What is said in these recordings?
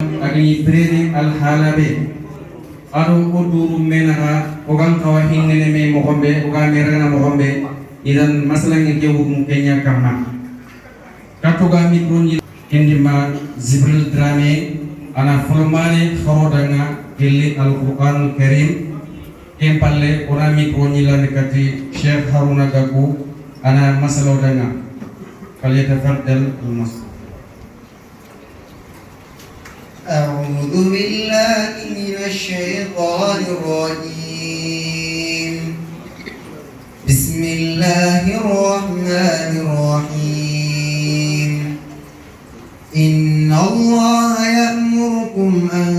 Wasallam agani birene alhalabe ado o duru menaxa ogan xawa hinnene me moxonɓe oga meragana moxonɓe idan masalange ke wurumu kenya kamma katoga micro ñi kendima Jibril Dramé ana folomane xarodanga gelli alquranul karim ken palle ona micro ñilande kati Cheikh Harouna Gakou ana masalodanga falyatafaddal almasal. أعوذ بالله من الشيطان الرجيم. بسم الله الرحمن الرحيم. إن الله يأمركم أن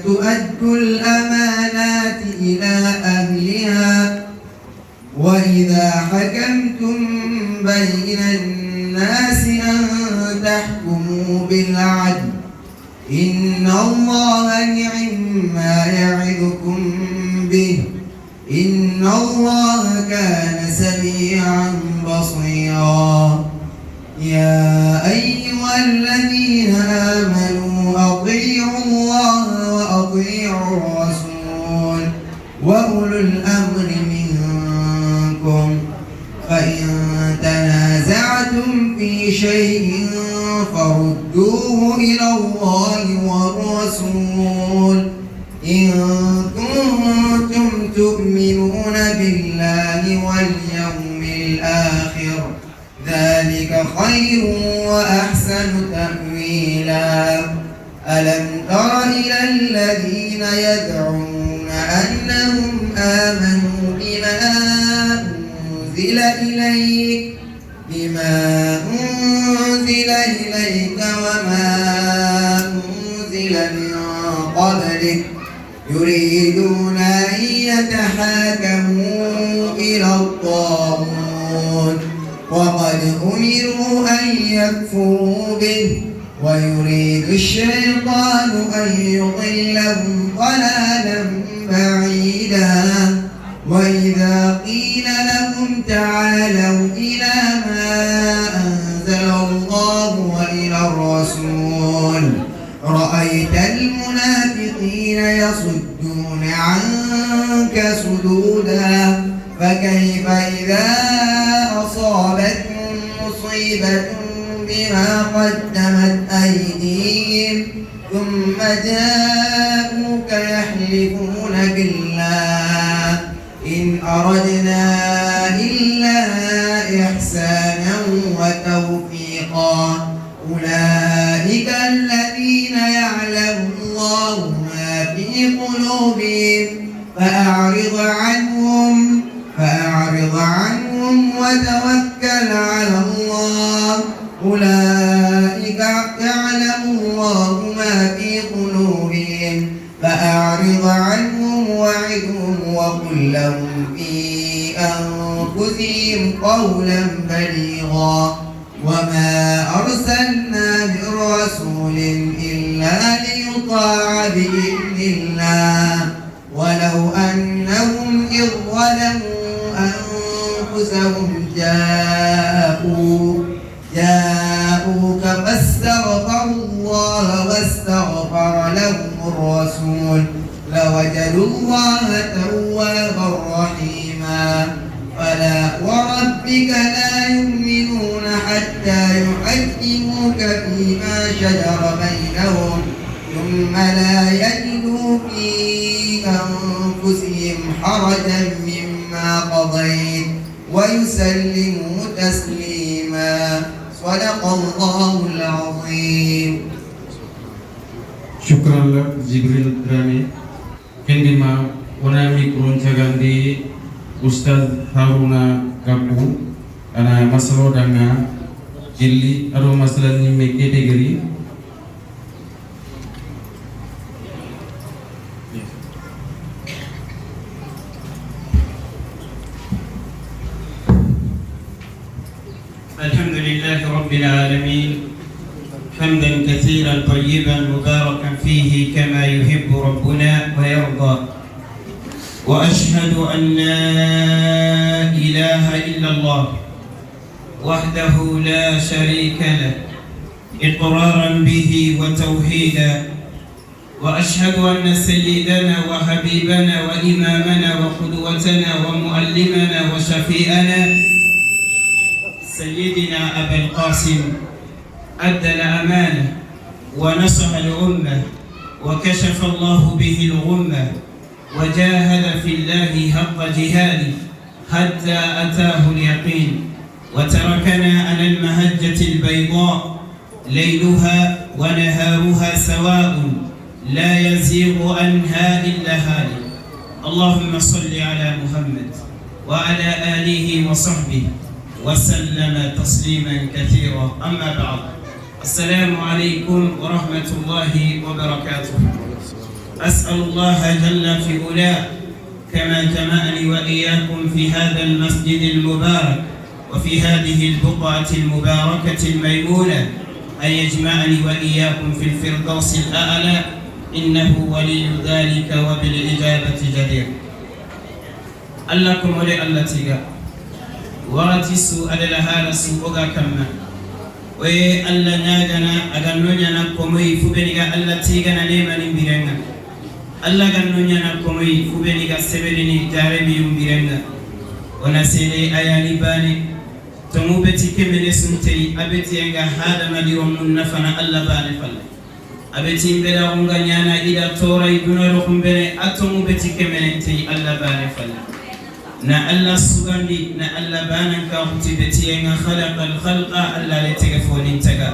تؤدوا الأمانات إلى أهلها وإذا حكمتم بين الناس أن تحكموا بالعدل إن الله نعم ما يعظكم به إن الله كان سميعا بصيرا. يا أيها الذين آمنوا أطيعوا الله وأطيعوا الرسول وأولو الأمر منكم فإن تنازعتم في شيء فردوه إلى الله والرسول إن كنتم تؤمنون بالله واليوم الآخر ذلك خير وأحسن تأويلا. ألم تر إلى الذين يدعون أنهم آمنوا بما أنزل إليك وما أنزل من قبلك يريدون أن يتحاكموا إلى الطاغوت وقد أمروا أن يكفروا به ويريد الشيطان أن يضلهم ضلالا بعيدا. وإذا قيل لهم تعالوا إلى ما أنزل الله وإلى الرسول رأيت المنافقين يصدون عنك صدودا فكيف إذا أصابتهم مصيبة بما قدمت أيديهم ثم جاءوك يحلفون بالله إن أردنا إلا إحسانا وتوفيقا. أولئك الذين يعلم الله ما في قلوبهم فأعرض عنهم وتوكل على الله. أولئك يعلم الله ما في قلوبهم فأعرض عنهم وعظهم وقل لهم في أنفسهم قولا بليغا. وما أرسلنا من رسول إلا ليطاع بإذن الله ولو أنهم إذ ظلموا أنفسهم جاءوك فاستغفروا الله واستغفر لهم الرسول لوجدوا الله توابا رحيما. فلا وربك لا يؤمنون حتى يحكموك فيما شجر بينهم ثم لا يجدوا في أنفسهم حرجا مما قضيت ويسلموا تسليما. صدق الله العظيم. شكرا لك جبريل درامي. كندما ona micro cagandi Ustaz Harouna Gakou ana masalo danga gilli ado masala ñimme catégorie. الحمد لله رب العالمين حمدا كثيرا طيبا مباركا فيه كما يحب ربنا ويرضى، وأشهد أن لا إله إلا الله وحده لا شريك له إقرارا به وتوحيدا، وأشهد أن سيدنا وحبيبنا وإمامنا وقدوتنا ومعلمنا وشفيئنا سيدنا أبا القاسم أدى الأمانة ونصح الأمة وكشف الله به الغمة وجاهد في الله حق جهاده حتى أتاه اليقين وتركنا على المهجة البيضاء ليلها ونهارها سواء لا يزيغ عنها إلا هالك. اللهم صل على محمد وعلى آله وصحبه وسلم تسليما كثيرا. أما بعد، السلام عليكم ورحمة الله وبركاته. أسأل الله جل في علاه كما جمعني وإياكم في هذا المسجد المبارك وفي هذه البقعة المباركة الميمونة أن يجمعني وإياكم في الفردوس الأعلى، إنه ولي ذلك وبالإجابة جدير. الله ولي الله تيغا وراتي سوء لها سوء كما وي الله ناغنا أغنونينا كومي فبنيغا الله تيغا نيمان بيرنا الله غنونينا كومي فبنيغا سبلني جاربي بيرنا ونسيني أياني باني تموبتي كمني سنتي أبتي أنغا هذا ما ديرون نفنا الله باني فالله أبتي بلا أنغا نيانا إلى تورا يدونا رخم بني أتموبتي كمني تي الله باني فالله نا الله سبحانه نا الله بانا كاوتي بتي أنغا خلق الخلق الله لتكفون تجا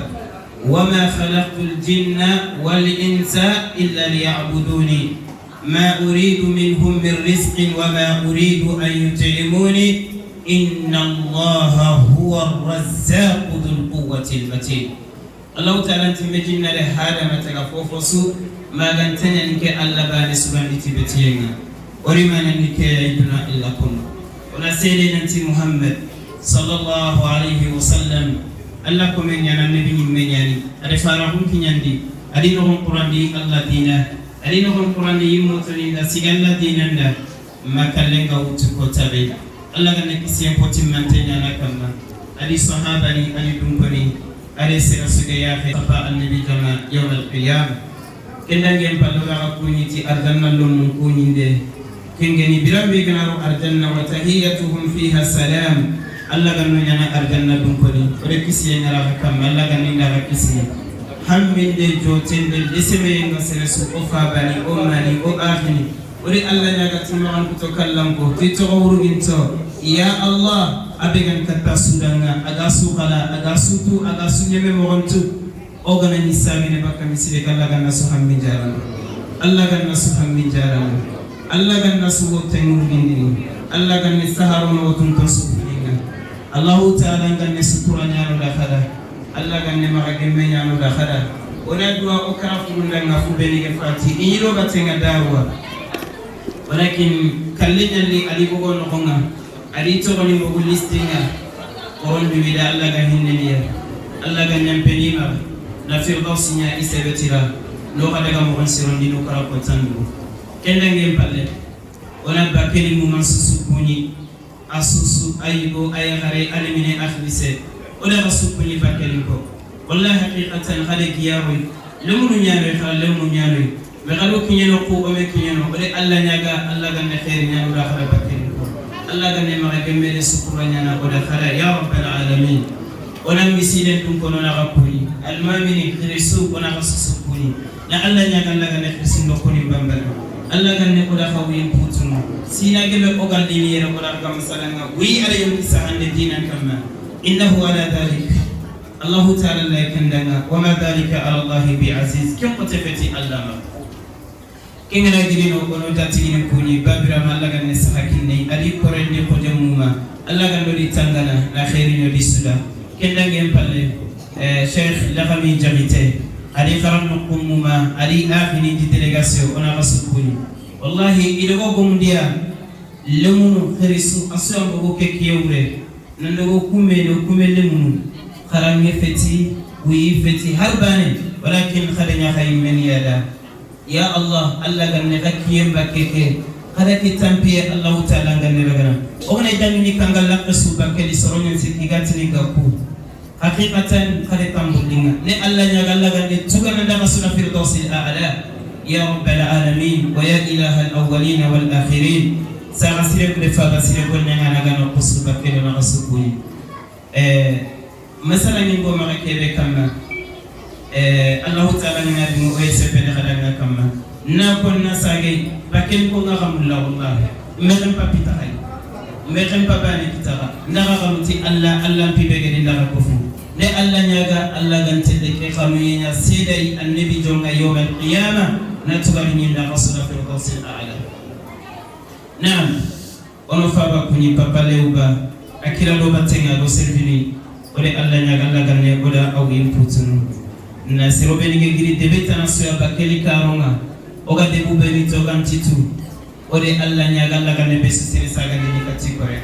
وما خلقت الجن والإنس إلا ليعبدوني ما أريد منهم من رزق وما أريد أن يطعموني إن الله هو الرزاق ذو القوة المتين. الله تعالى أنت مجنة لهذا ما تغفوفسو ما غنتني نك الله بان سبحانه تبتينا ورمان نك يدنا إلا كن ونسيلي ننتي محمد صلى الله عليه وسلم الله كمن يانا النبي من يعني أرفارهم كنياندي أدينهم قرآن دي الله دينا أدينهم قرآن دي يموتني دا سيغالا دينا ما كلنغا وتكو تابي الله غنى كسيان بوتين مانتين أنا كما أدي صحابني أدي دنكني أدي سيرسوغي يا خطا النبي جمع يوم القيامة كنا نجيب بالله كوني تي أرجنا لهم كوني دي كنغني بربي كنارو أرجنا وتحيتهم فيها سلام الله غنى أنا أرجنا دنكني وركسيان نرى كما الله غنى نرى كسيان هم من دي جوتين دي اسمين سيرسو أفابني أماني أو آخني وري الله نغا تمغان كتكلم كو تيتوغورو انتو يا الله ابيغان كتا سودانا اغا سوخلا اغا سوتو اغا سونيمي مغنتو او غنا ني سامي بكا مسيري الله غنا سو هم جاران الله غنا سو هم جاران الله غنا سو تنور غندي الله غنا سهارون وتون تسوفينا الله تعالى غنا سكورا نيانو دخلا الله غنا مغا نيانو دخلا ولا دوا او كرافو ndanga fu beni fati iniro batenga dawa ولكن كلنا اللي علي بقول نقونا علي تغني بقول لستنا قرن بيدا الله جهننيا الله جنن بنيما نفير دوسنا إسبتيرا لو هذا كم مغنسرون دينو كرا كتانو كنا نجيب بالله ولا بكري ممنسوس كوني أسوس أيبو أيغري ألمني أخلص ولا رسول كوني بكري كو والله حقيقة خلق ياوي لمن ياري خل لمن ياري مغلو كينو كو أمي كينو ولي الله نجا الله جن خير نيا ولا خير بكري الله جن ما جمّل سكرا نيا ولا خير يا رب العالمين ولا مسيلة تكون نغاكوني المؤمنين خرسو ونغسسكوني لا الله نجا الله جن خرسو نكوني بامبل الله جن ولا خوين بوتنا سينا جل أقل ديني ولا كم سلنا وي على يوم سهل دينا كما إنه على ذلك الله تعالى لا يكندنا وما ذلك على الله بعزيز كم قتفتي الله كنا نجري نقول تاتين كوني بابرا ما الله كان نسحكني ألي كورني قدموما الله كان لودي تانغنا لا خير نودي سودا كنا نجيم بالله شيخ لغمي جميته ألي خرم نقوموما ألي آخرين دي ديليغاسيون أنا غسكوني والله إذا قوم ديا لمنو خرسو أسوأ بقول كيوري نندو كومي نكومي لمنو خرم يفتي ويفتي هرباني ولكن خلينا خير من يدا يا الله الله غني غكيم بكيك خلك تامبي الله تعالى غني رغنا اغني داني كانغ لاقسو بكلي سروني سيكي غاتني غاكو حقيقة خلي تامبولينا ني الله نيا الله غني توغنا دا مسنا فردوس الاعلى يا رب العالمين ويا إله الأولين والآخرين ساغسيرك لفاغسيرك ونعنا غانا قصر بكير نغسكوي مثلا نقول ما كيف كما الله تعالى نبي ويسبح غدنا كما نكون نساجي بكين كون غام الله والله مهم بابيتاي مهم باباني كتارا نغامتي الله الله بيبغي نغا كفو ne Allah nyaga Allah gante de ke xamunya sidai annabi jonga yawm al-qiyamah natugari ni la rasul fil qawsil a'la. Naam ono faba kunyi papa leuba akira do batenga go servini ore Allah nyaga Allah ganne oda aw imputunu na sirobe ni giri debeta na soya bakeli karonga oga debu beni togan titu ore Allah nyaga Allah ganne besu sire saga ni kati kore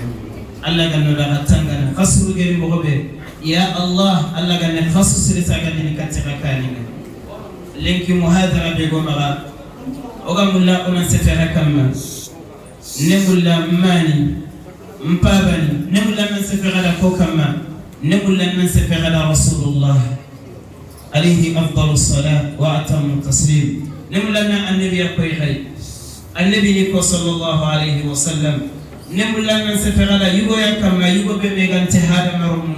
Allah ganno da tangana khasru geri mogobe ya Allah Allah ganne khasru sire saga ni kati rakani linki muhadara be gomara oga mulla ona sefera kamma nemulla mani mpabani nemulla man sefera la kokama nemulla man sefera la rasulullah alayhi afdalu salat wa atamu taslim nemulla annabi koy khay annabi ni ko sallallahu alayhi wa sallam nemulla man sefera la yugo yakama yugo be be gante hada marum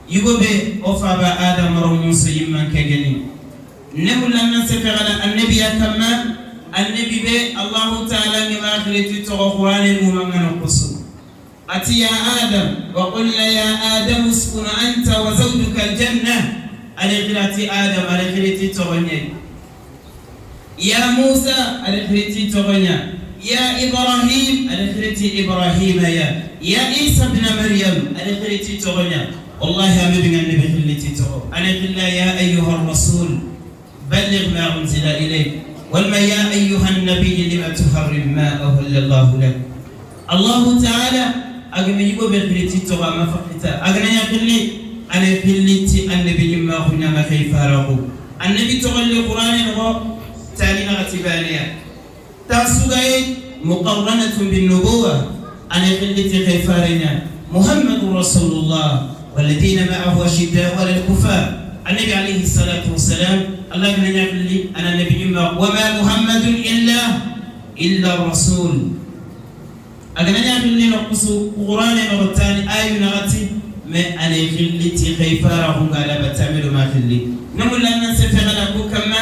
yugo be ofa ba adam marum so yimman kegeni nemulla man sefera la annabi yakama annabi be Allah ta'ala ni akhirati to qur'an mu mangana qusu ati ya adam wa qulna ya adam uskun anta wa zawjuka aljanna alayhi adam alayhi to ya musa alayhi to ya ibrahim alayhi ibrahim ya isa ibn maryam alayhi to wallahi amin annabi khillati to alayhi ya ayyuha ar-rasul balligh ma unzila ilayk والما يا أيها النبي لما تحرم ما أهل الله لك الله تعالى أغنى يبو بغريتي تغا ما فقتا أغنى يقلي أنا قلتي النبي ما هنا ما كيف رغو النبي تغلي القرآن هو تالينا غتبانيا تاسوغاي مقرنة بالنبوة أنا قلتي كيف رنا محمد رسول الله والذين معه أشداء على الكفار النبي عليه الصلاة والسلام الله من يقول لي أنا نبي وما محمد إلا رسول أنا يقول لي نقص قرآن مرتان آية نغتي ما أنا خلتي خيفارهم على بتعمل ما خلي نقول لنا سفر لكم كما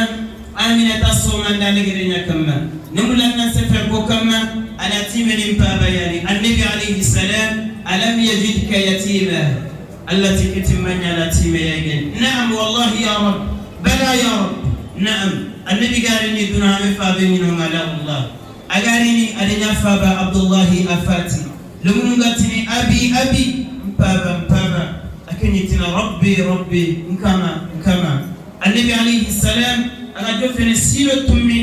آمنة تصوم أن نجرنا كما نقول لنا سفر كما أنا تيمن بابا يعني النبي عليه السلام ألم يجدك يتيما التي كتمنى لا تيمة نعم والله يا رب بلى يا رب نعم النبي قال إني دون فابين على الله أقالني أدنى فابا عبد الله أفاتي لمن أبي أبي بابا بابا أكنيتنا ربي ربي كما كما النبي عليه السلام أنا جفن السيرة تمي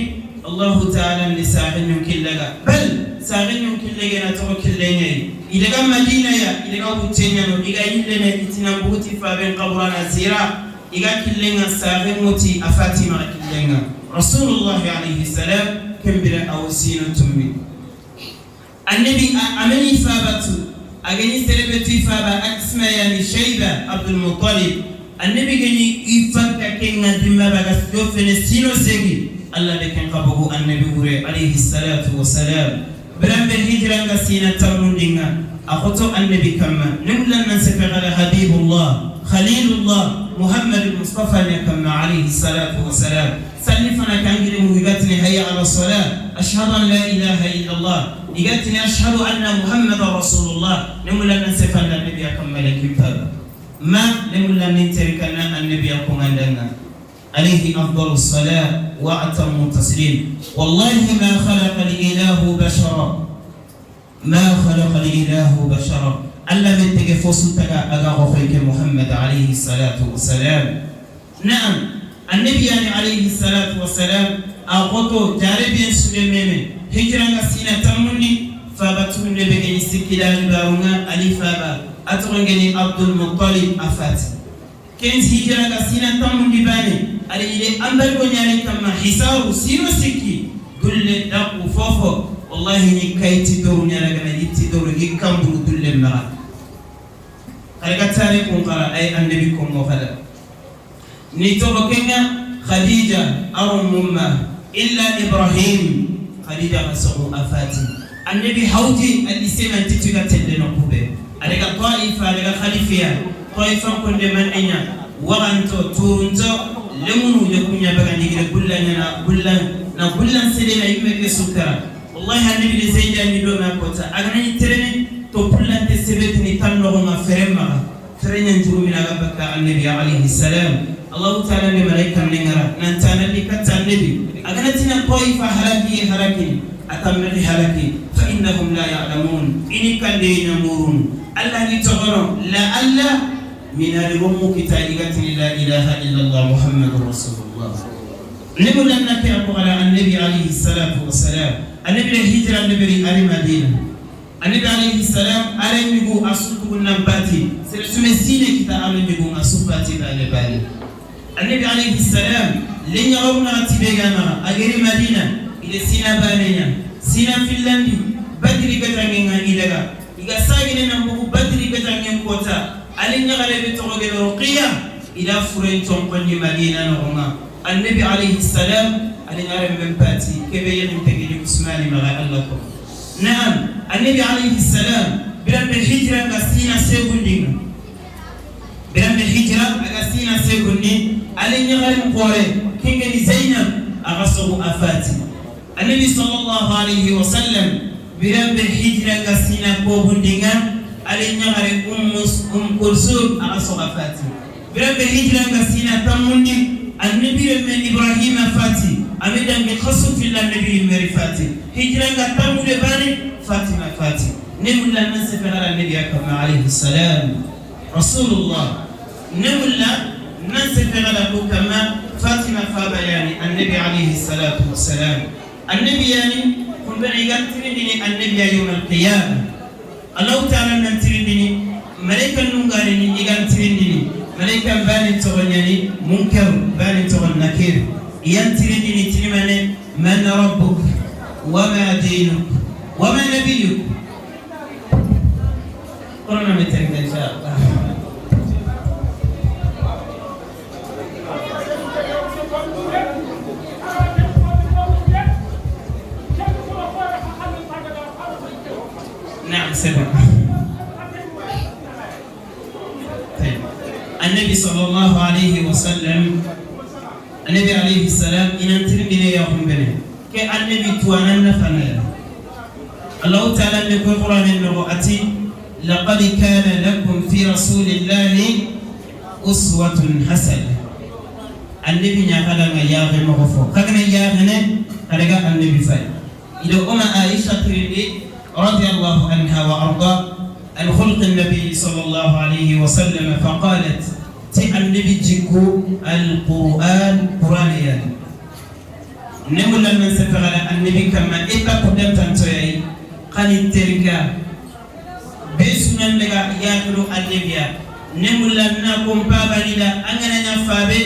الله تعالى لساعين يمكن لك بل ساعين يمكن لك نترك الليل إذا كان مدينة يا إذا كان بوتينيا إذا إلنا إتنا بوتي فابين قبرنا زيرا إذا كلنا ساعين موتي أفاتي ما كلنا رسول الله عليه السلام كم بلا أوسين تمي النبي أمني فابتو أغني سلبتي فابا أسمى يعني شيبة عبد المطلب النبي غني يفك كنا دم بغا فلسطين سيغي الله لكن قبو النبي عليه الصلاة والسلام برام الهجرة سينا تمندينا أخطو النبي كما نقول لنا سفر على حبيب الله خليل الله محمد المصطفى كما عليه الصلاة والسلام سلفنا كان غير هيا على الصلاة أشهد أن لا إله إلا الله إجتني أشهد أن محمد رسول الله نقول لنا سفر النبي كما لكن ما نقول لنا تركنا النبي كما لنا عليه أفضل الصلاة وأتم التسليم. والله ما خلق الإله بشرا ما خلق الإله بشرا ألا من تجفوس أغا محمد عليه الصلاة والسلام. نعم النبي يعني عليه الصلاة والسلام أغطو جاربين سلمين هجرة سنة تمني فبتون لبغني سكلا باونا ألفابا أترنجني عبد المطلب أفات كنت هجرة سنة تمني باني علي أمبر كنياني كما حساب سيرو سكي دل دقو فوفو والله ني كايتي دور نيانا كما يتي دور كم دل المرا خلق تاريخ قرا أي النبي كم وخلا نيتو كنا Khadija arumma illa Ibrahim Khadija qasabu afati annabi hawti al-islam titiga telle no kube alaga Taifa alaga khalifiya Taifa konde mannya waganto turunto lemunu yakunya baga ndigire gullanya gullan na gullan sedena yimme ke sukara wallahi annabi de zeyda ni do ma kota agana terene to pullante sebetini tan no ma ferema ferenya njuru mina gabaka annabi alayhi salam Allah ta'ala ne malaika ningara nan tana li katta annabi agana tina Taifa halaki halaki atamri halaki fa innahum la ya'lamun ini kande nyamurun Allah ni togoro la alla min al-ummu kitabati la ilaha illa Allah Muhammadur Rasulullah nimulan nabi ala annabi alayhi salatu wassalam annabi hijra annabi ali Madina annabi alayhi salam alamigu asutu nampati sirsume sine kita alamigu asupati bale bale annabi alayhi salam lenya rawna tibega ageri Madina ile sina balenya sina Finlandi badri gatangenga ilaga iga sagine nambugu badri gatangen kota alenya gale togoge ruqiya ila furen tonkoni Madina no annabi alayhi salam alenya remben pati kebe yin tegini Usmani maga Allah ko naam annabi alayhi salam biram hijra ga sina segundinga biram hijra ga sina segundi alenya gale qore kingeni Zainab agasobu afati annabi sallallahu alayhi wa sallam biram hijra ga sina ko bundinga alenya gale Kulsum agasobu afati biram hijra ga sina tamundi annabi men Ibrahim afati amidan bi khasu fil annabi merifati hijra ga tamude bani Fatima fati nemulla man safara annabi akama alayhi salam rasulullah nemulla man safara kama Fatima faba yani annabi alayhi salatu wassalam annabi yani kun bani gantirindini annabi yawm alqiyamah Allah ta'ala nantirindini malaika nungarini igantirindini malaika bani togonyani munkar bani togon nakir yantirindini tinimane man rabbuk wa ma dinuk wa ma nabiyyuk قرنا مترك ان شاء الله نعم سبع. طيب النبي صلى الله عليه وسلم النبي عليه السلام إن أنتم يا أخم بني كالنبي توانا فنايا الله تعالى يقول القرآن النبوة لقد كان لكم في رسول الله أسوة حسنة النبي نقال يا غير مغفور كنا يا غنى كنا النبي فاي إذا أم عائشة رضي الله عنها وأرضاه عن خلق النبي صلى الله عليه وسلم فقالت النبي جيكو القرآن قرآنيا نقول لمن سفر على النبي كما إذا قدمت أنتي قال التركة بسنا لك يأكل النبي نقول لنا كم بابا لنا أنا نفابي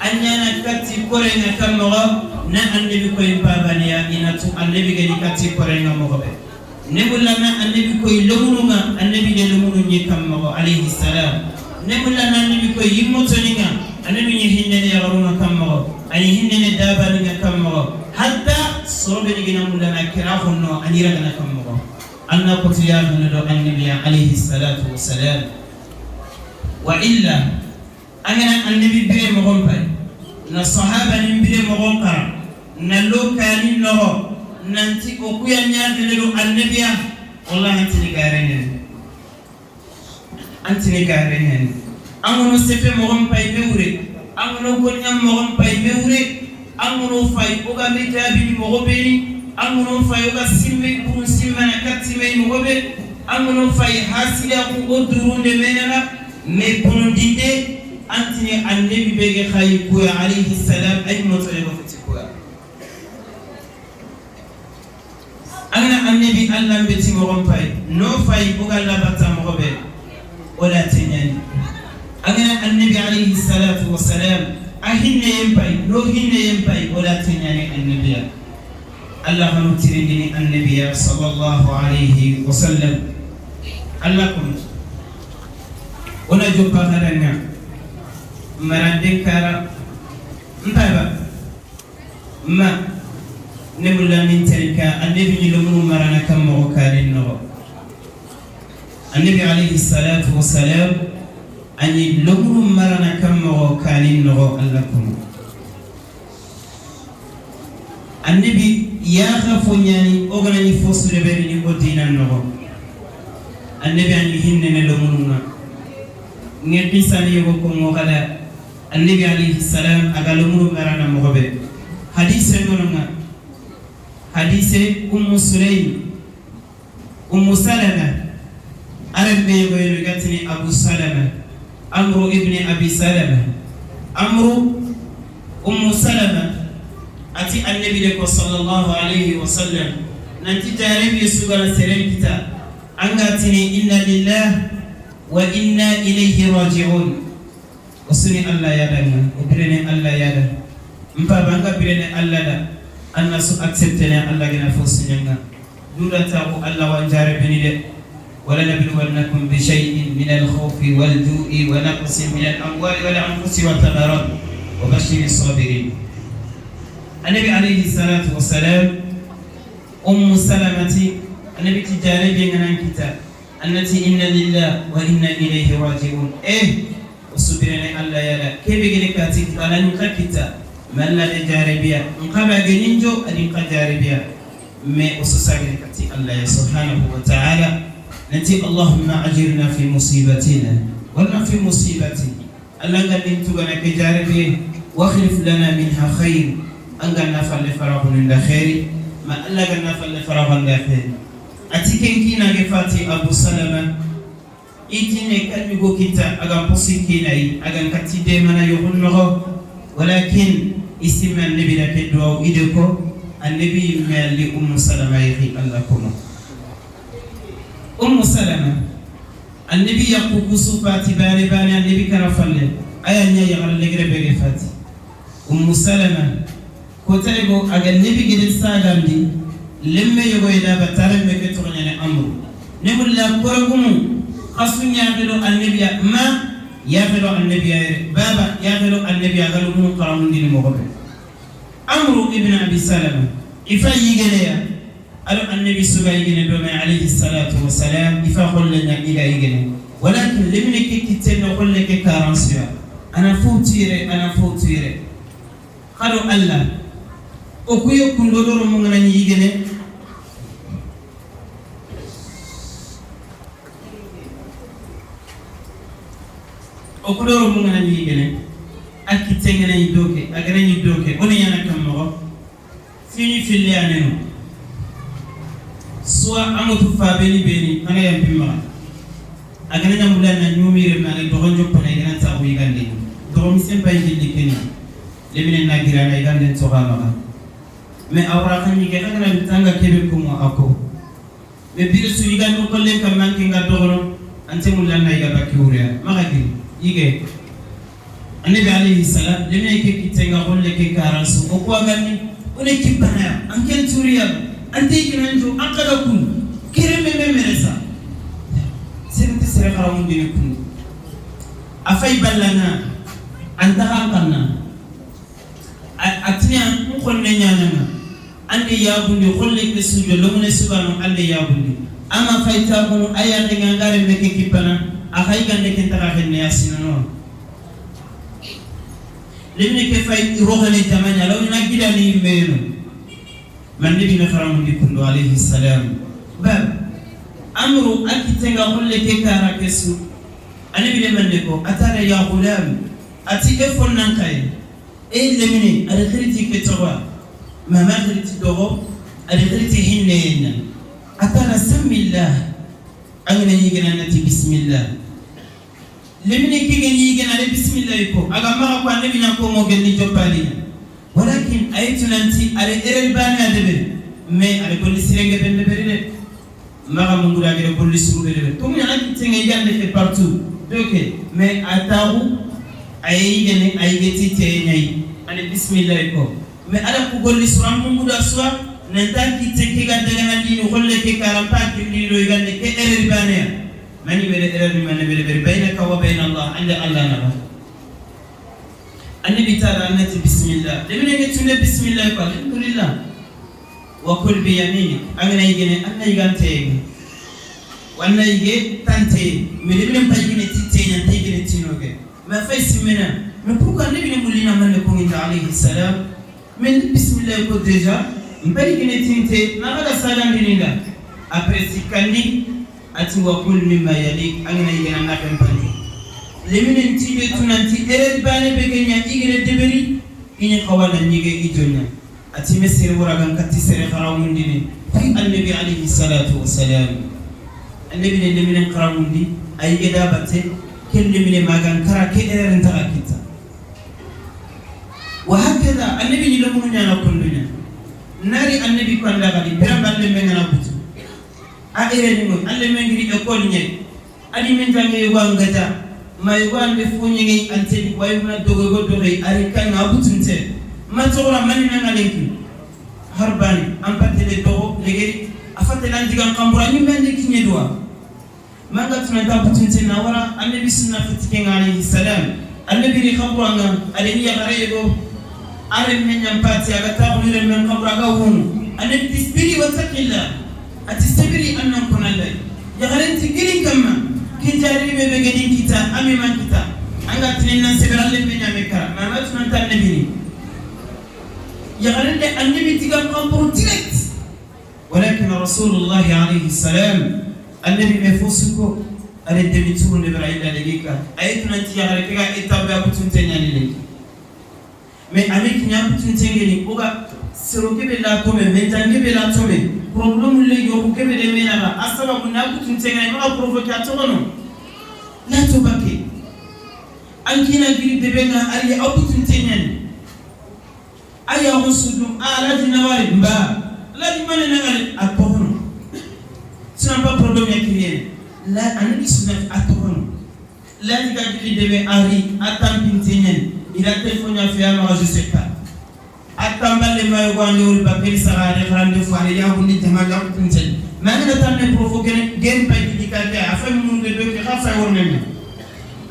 أنا كتي كورينا كمرة نا النبي كوين بابا لنا إن النبي كني كتي كورينا مغبي نقول لنا النبي كوي لمنونا النبي لمنو يكمل عليه السلام نقول لنا النبي كوي يموتنينا النبي يهنني يرونا كمل أن يهنني دابنا كمل حتى صرب لنا لنا كراهنا أن يرنا كمل أن قتيا من النبي عليه الصلاة والسلام وإلا أنا النبي بري مغمبل الصحابة بري مغمبل نلو كان نرى nanti okuya nyaadelo annabiya wallahi antini garenen angono sefe mogon pay mewre angono gonya mogon pay mewre angono fay oga metabi mogo beni angono fay oga simme burun simmana katime mogo be angono fay hasila ko odurunde menana me bonondinde antini annabi bege khay ko alayhi salam ay motole ko fati ko أنا النبي الله بيتي مغم فاي نو فاي بوغا لا باتا مغبي ولا تنياني أنا النبي عليه الصلاة والسلام أهين يمباي نو هين يمباي ولا تنياني النبي الله نتريني النبي صلى الله عليه وسلم الله كنت ولا جوبا غرنا مرندين كارا Mpaba ma nemulla min terika annabi ni lomunu marana kam mo kalin no annabi alayhi salatu wassalam ani lomunu marana kam mo kalin no Allah kum annabi ya khafunyani oganani fosu reberi ni odina no annabi ani hinne lomunu nga ngeti sani ko mo kala annabi alayhi salam aga lomunu marana mo be hadise ngonga hadise ummu sulaym ummu salama arabe yoyno gatini abu salama amru ibn abi salama amru ummu salama ati annabi de ko sallallahu alayhi wa sallam nanti jarabi sugala seren kita angatini inna lillahi wa inna ilayhi raji'un usuni allah yadanga ubirene allah yada mpa banga birene allah da anna su acceptene allah gina fosunyanga dura ta ko allah wa jarabini de wala nabluwannakum bi shay'in min al-khawfi wal-ju'i wa naqsin min al-amwali wal-anfusi wath-thamarat wa bashshiri as-sabirin. Annabi alayhi salatu wassalam ummu salamati annabi tijarabi ngana kita annati inna lillahi wa inna ilayhi raji'un usubirene allah yala kebe gene kati balan kita malla de jarabiya nkaba geninjo adi ka jarabiya me ususagene kati allah subhanahu wa ta'ala nanti allahumma ajirna fi musibatina wala fi musibati allah ngani tugana ke jarabiya wa khlif lana minha khair anga nafal farahun la khair ma allah ga nafal farahun la khair atiken kina ge fati abu salama itine kanyugo kita aga posi kinai aga kati de mana yohunno walakin isima annabi la ke duwa ideko annabi mali ummu salama yi allah kuma ummu salama annabi yaquku sufati bari bari annabi kana falle aya nya ya legre bege fati ummu salama ko taygo aga annabi gede sagandi lemme yogo ida batare me ke tognane amru nemulla koragumu khasunya gelo annabi ma ya gelo annabi baba ya gelo annabi galo mu qaramundi ni mogobe amru ibn abi salama ifa yigene ya alo annabi suga yigene do ma alayhi salatu wassalam ifa khollenya ila yigene walakin limne ke kitene kholle ke karansiya ana fotire khado allah okuyo kundodoro mu ngana yigene okudoro mu ngana yigene akitengene yidoke agana yidoke oni yana kammo fini fili aneno soit amutu fa beni beni ana yambima agana nyamula na nyumire mari dogonjo pona igana ta ko yigande dogomi sempa yigende keni lemine na girana yigande tsoga maka mais awra kan yige agana tanga kebe ko mo ako me biru su yigande ko len kam manke nga dogono ante mulla na yiga bakki wuria maka giri yige annabi alayhi salam lemine ke kitenga golle ke karansu o ko agani one kibana anken turiya ante yiganjo akada kun kereme me meresa sente sere xaramundi ni kun afay ballana anta kanna atnya khonne nyananga ande yabundi kholle ke sujo lomne subano ande yabundi ama fayta ko aya ngangare me ke kibana akhay gande ken tara xenne yasino lemne ke fay rohane tamanya law na gidani meno man nabi na xaramundi kundo alayhi salam bab amru akitenga kholle ke kara kesu anabi de manne ko atara ya gulam ati e fonnan kay e lemine ada khiriti ke towa ma ma khiriti dogo ada khiriti hinne atara samillah angene yigena nati bismillah lemine ke geni yigena le bismillah ko aga mara ko anabi na ko mo gelni joppali walakin aytunanti ale erel bani adebe mais ale golli sirenge bende beride mara mungura gere golli surube de to mun anti tenge yande fe partout donc mais ataru ay gene ay geti te nyai ale bismillah ko mais ala ko golli suram munguda suwa nanta ki tenge ga daga na dini golle ke karampa ki ni do yande ke erel bani mani bere erel ni mani bere bere bainaka wa bain Allah anda Allah na Annabi tara annati bismillah lemine ke tunne bismillah ko alhamdulillah wa kul bi yaminik angana yigene anna yigante wanna yige tante mais lemine payigene titte nyante yigene tinoge ma fay simena mais pourquoi annabi ne mulina man ko ngi alayhi salam mais bismillah ko déjà mbayigene tinte na ga sagandininda après sikandi ati wa kul mimma yalik angana yigene anna fen pandi lemine tibe tunanti erel bane be genya igere deberi ini qawala nyige ijonya ati mesere waragan katti sere kharawundini fi annabi alayhi salatu wassalam annabi ne lemine kharawundi ayige dabate kel lemine magan kara ke erel ta kita wa hakada annabi ni lomu nyana kundunya nari annabi ko anda gadi biram balle men ngana butu a erel ni alle men ngiri école nye ali men tange wangata may wande fuñi ante way na dogo go dogo ari kan abutunte ma togora mani na ngalenki harbani am patele dogo legeri afate lan digan kambura ni mende kinye duwa manga tunanta abutunte na wara annabi sunna fatike alayhi salam annabi ri kambura nga aleni ya garego are men nyam pati aga taxu re men kambura ga wonu annabi tisbiri wa taqilla atisbiri annan konalay ya garenti girin kamma kinjari be be kita ami man kita anga tinen seberalle be nyame kara mama tunan tan nabi ya garende annabi tiga kampur direct walakin rasulullah alayhi salam annabi me fusuko ale demitu ne bra ila legika ay tunan ti ya gare ka etabe akutun tenyani le mais avec nyam tutun tengeni oga seroke be la tome mentange be la tome problème le yoku kebe de menara asaba na kutun tengeni ma provoquer atono la to bakke ankina giri debenga ali akutun tenyani aya husudum ala dinawari mba la dimane nangale atono sina pas problème ya kirien la anani sina atono la diga giri debe ari atampin tenyani ila téléphone ya fiya ma je sais pas atambale mayo ko ande wori papel sagare grande foire ya hundi jama la kuntel ma ngana tamne provoquer gen pay di ka ka afa mun de do ki khafa worne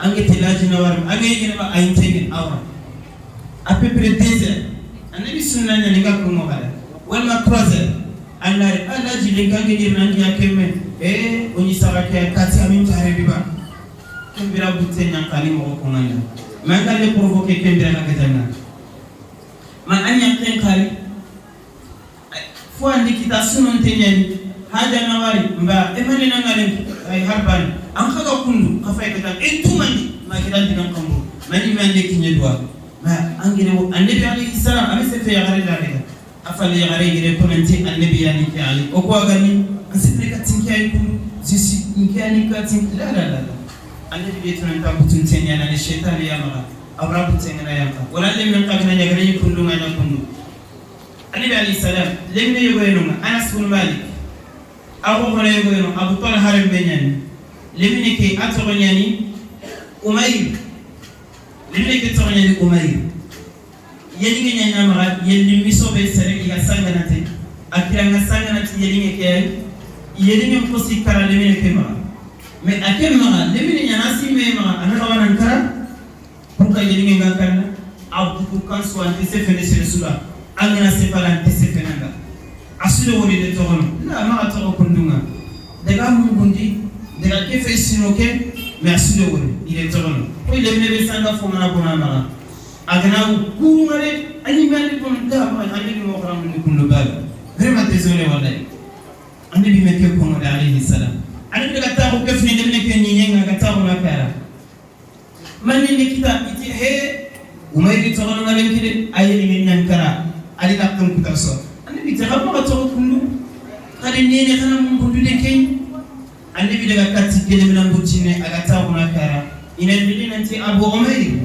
ange telaji na war ange yene ba ay tege awra à peu près 2 heures annabi sunna ni nga ko mo bala wala 3 heures Allah Allah ji le kange ni nangi akemme eh oni saraka kati amin tare biba kembira butte nyankani mo ko ngana ma ngale provoquer kembira na katana ma anya ken kari fo andi kita sunon tenyani haja nawari mba emane nangale ay harbani an kaga kundu kafa kata en tumandi ma kidan dinan kambo mani mande kinye duwa ma angire wo annabi alayhi salam ami sefe ya gare dale afal ya gare gire konanti annabi yani ki ali o ko gani asifre ka tinki ay kundu jisi inki ani ka tinki la la la annabi be tunan ta butun tenyana ne shaytan ya mara awra butun na yanka wala le men ka gana gare kundu ngana kundu annabi alayhi salam lemne yogo no Anas bin Malik abu hore yogo no Abu Talha harim benyani lemne ke atogonyani Umayr lemne ke togonyani Umayr yelinge nyanya mara yelli miso be sere iga sanganate akira nga sanganate yelinge ke yelinge kosi kara lemne ke mara mais akem mara lemne nyana si me mara ana wana kara pour ka yelinge nga kana abu kan so ante se fene sere sula angana se pala ante se fenanga asudo wori de togono la ma togo kundunga daga mun gundi daga ke fe sinoke mais asudo wori ile togono ko ile be sanga fo mana bona mara agana ku ngare ani mali kon da ma ani mo xaram ni kundu bal vraiment désolé wallahi annabi me ke ko no alayhi salam annabi daga taxu ke fini dem ne ke ni nyenga ga taxu na kara man ni kita iti he umayri togono ngalen kide ayeli min nyankara ali la kan kuta so annabi ta xamma togo kundu xale nene xana mun kundu de kay annabi daga katti gele min butine aga taxu na kara ina bili nanti Abu Umayr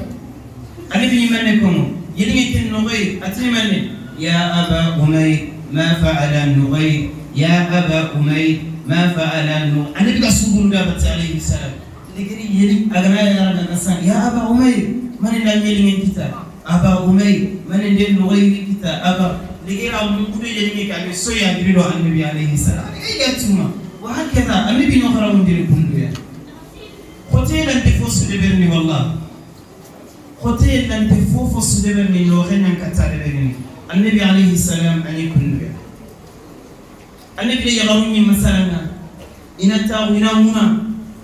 annabi ni manne ko yelinge ken Nughayr atini manne ya Aba Umayr ma fa'ala Nughayr ya Aba Umayr ma fa'ala Nughayr annabi ga suguru da bat alayhi salam ligiri yeli agana ya raga san ya Aba Umayr man la yelinge kita Aba Umayr man de Nughayr kita aba ligira mun kudu yelinge ka be soya diro annabi alayhi salam ay gatuma wa hakaza annabi no kharamu dir kundu ya khotela de fosu de berni wallah Khote lante fofo sudebe min no renan katare be annabi alayhi salam ani kunnuya annabi yagarunni masalanga ina taw ina muna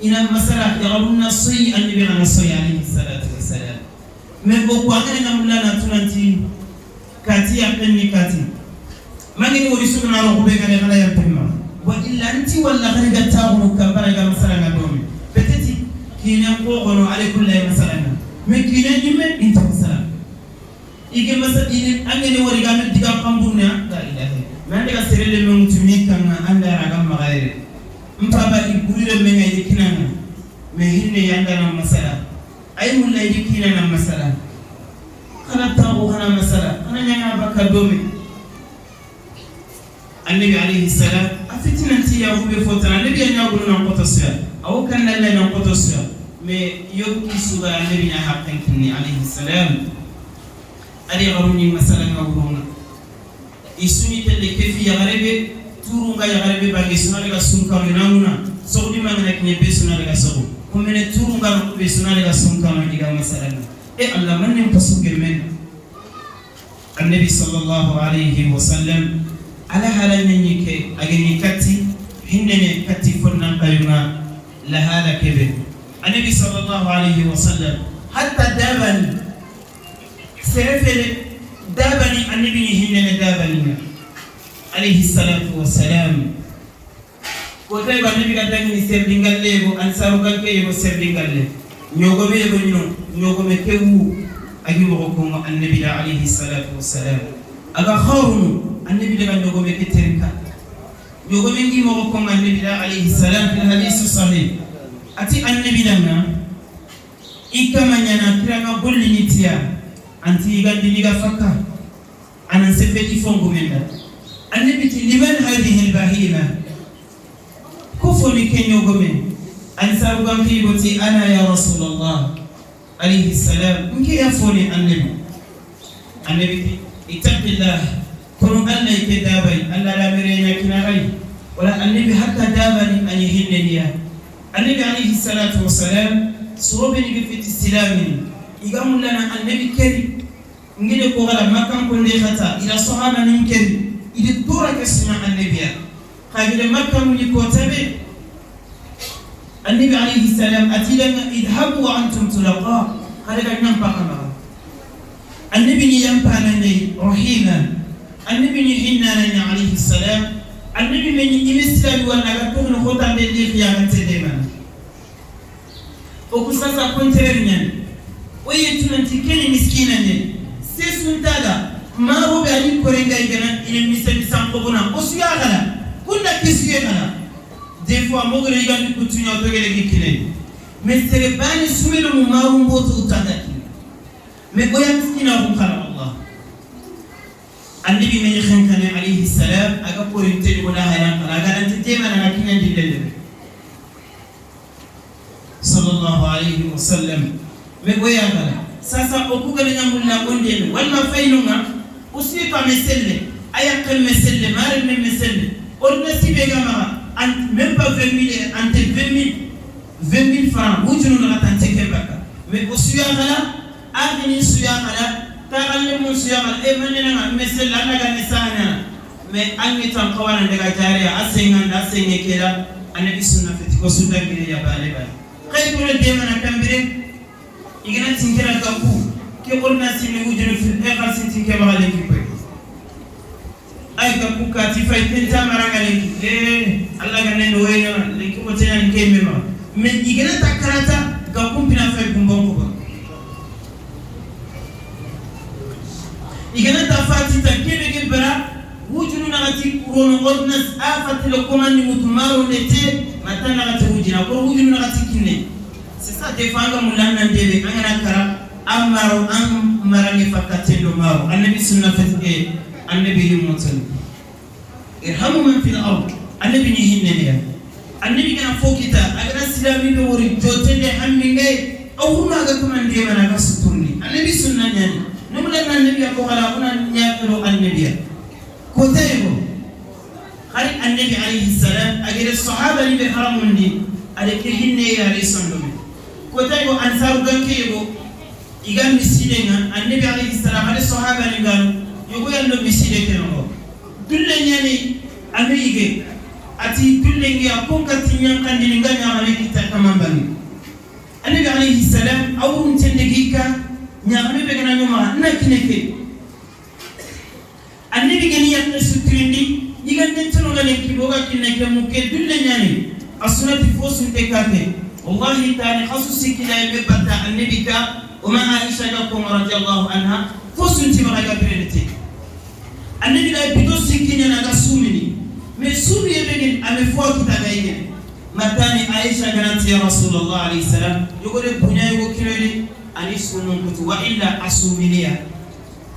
ina masala yagarunna soyi annabi gana soyi alayhi salatu wassalam mais ko ko angana namulana tunanti kati yapenni kati mangini wori sugna ro be gane gala yampema wa illa anti walla khariga taw kambara ga masalanga domi peut-être kina ko gono ala kulli masalanga mais kina nyime inta masala ige masa ini angene wori ga diga kamburna la ilaha man diga serele men mutumi kanga anda raga magaire mpaba iburire men ay kinanga me hinne yanda na masala ay mulla yikina na masala kana tawo kana masala kana nyanga bakka domi annabi alayhi salam afitina ti ya hube fotana annabi nya gulu na qoto siya aw kan la na qoto siya me yokki suga annabi nya haqqan kinni alayhi salam ari garuni masala ngawruna isuni telle kefi ya garebe turunga ya garebe bangi suna daga sunkano namuna sogdi mangana kinye be suna daga sogo kumene turunga no be suna daga sunkano diga masala e Allah man pasuge men annabi sallallahu alayhi wa sallam ala halan nyike ageni kati hinnene kati fonna kayuma la hala kebe annabi sallallahu alayhi wa sallam hatta dabani serefele dabani annabi hinnene dabani alayhi salatu wa salam ko tay ba nabi ga dangi serdingalle go ansaru kanke go serdingalle nyogo be go nyo nyogo me kewu agi mo ko annabi alayhi salatu wa salam aga khawru annabi daga nyogo me keterka nyogo me ngi mo ko annabi alayhi salam fil hadith sahih ati annabi danga ikama nyana kiranga golli nitiya anti gandi niga fakka anan sefeti fongo menda annabi ti liman hadhihi albahima kufuni kenyo gome ansaru gamki boti ana ya rasulullah alayhi salam nki afoni annabi annabi ittaqillah kunu alla ikadabai alla la mirenya kinarai wala annabi hatta dabani an yihinneniya annabi alayhi salatu wassalam surobeni bi fit islamin igamulana annabi keri ngide ko gala makkan ko nde khata ila sahaba nin keri ide tora ke suna annabiya khagide makkan ni ko tabe annabi alayhi salam atilanga idhabu wa antum tulaqa khalaga nan pakama annabi ni yampana ni rahima annabi ni hinnana ni alayhi salam annabi men imislam wa naga ko no khota be li khiyamate de man o kusasa kontere nyan oye tunanti keni miskina ne sesuntaga maro be ali korenga igana ina misali sankobona osuya gala kunna kisuye gala des fois mogere igani kutunya togele gikine mais serebani sumelo mu maro mboto utanda mais oya miskina ko kala Allah annabi men khankane alayhi salam aga korinte wala hayan kala aga nanti tema na kinya dillele sallallahu alayhi wa sallam mais oya gala sasa okugale nyamulla gonde walla faynunga usita meselle ayakal meselle mare meselle orna sibe gama ant même pas 20 000 ante 20 000 francs wujunu na tante kebaka mais usuya gala agni suya gala tagalle mun suya gala e manena na meselle anga ga nisana mais angi tan kawana daga jariya asenga nda asenge kela anabi sunna fiti ko sunna gire ya bale bale kay ko de mana kambire igana tinkira gaku ke orna simi wujunu fil e xal tinke ba lenki koy ay gaku ka ti fay tenta maranga lenki eh Allah ga nen wayna lenki ko tenan ke mema mais igana takarata gaku pina fay gumbon ko ba igana ta fati ta kebe ke bara wujunu na gati rono ordonnance afati le commande mutumaro nete matana gati wujina ko wujunu na gati kinne. C'est ça des fois nga mulana ndebe angana kara amaro am marangi fakatendo maro annabi sunna fatike annabi yumutan irhamu man fil ard annabi ni hinne ya annabi kana fokita agana silami be wori jotende hammi ngay awruna ga kamande mana ga suturni annabi sunna nyani numula annabi ko kala una nyaakero annabi ko taybo khari annabi alayhi salam agere sahaba ni be haramundi ale ke hinne ya risandume ko taybo ansaru ganke yego Iga misile nga annabi alayhi salam ale sahaba ni ngal yogo yallo misile kenogo dulle nyani amige ati dulle ngi akon kati nyankandi nga nyaame kita kamambani annabi alayhi salam awun tendegika nyaame be gana nyoma na kineke annabi gani yakne sutrindi iga nentino ngale kiboga kineke muke dulle nyani asunati fosun tekate wallahi ta'ala khasusi kila be batta annabi ka وما عائشة لكم رضي الله عنها فسنتي ما غابرينتي النبي لا بيدو سكينة نغا سومني مي سومي يبين امي فوا كتاغاي متاني عائشة كانت يا رسول الله عليه السلام يقول بنيا يقول كيري اني سونن كنت والا اسومنيا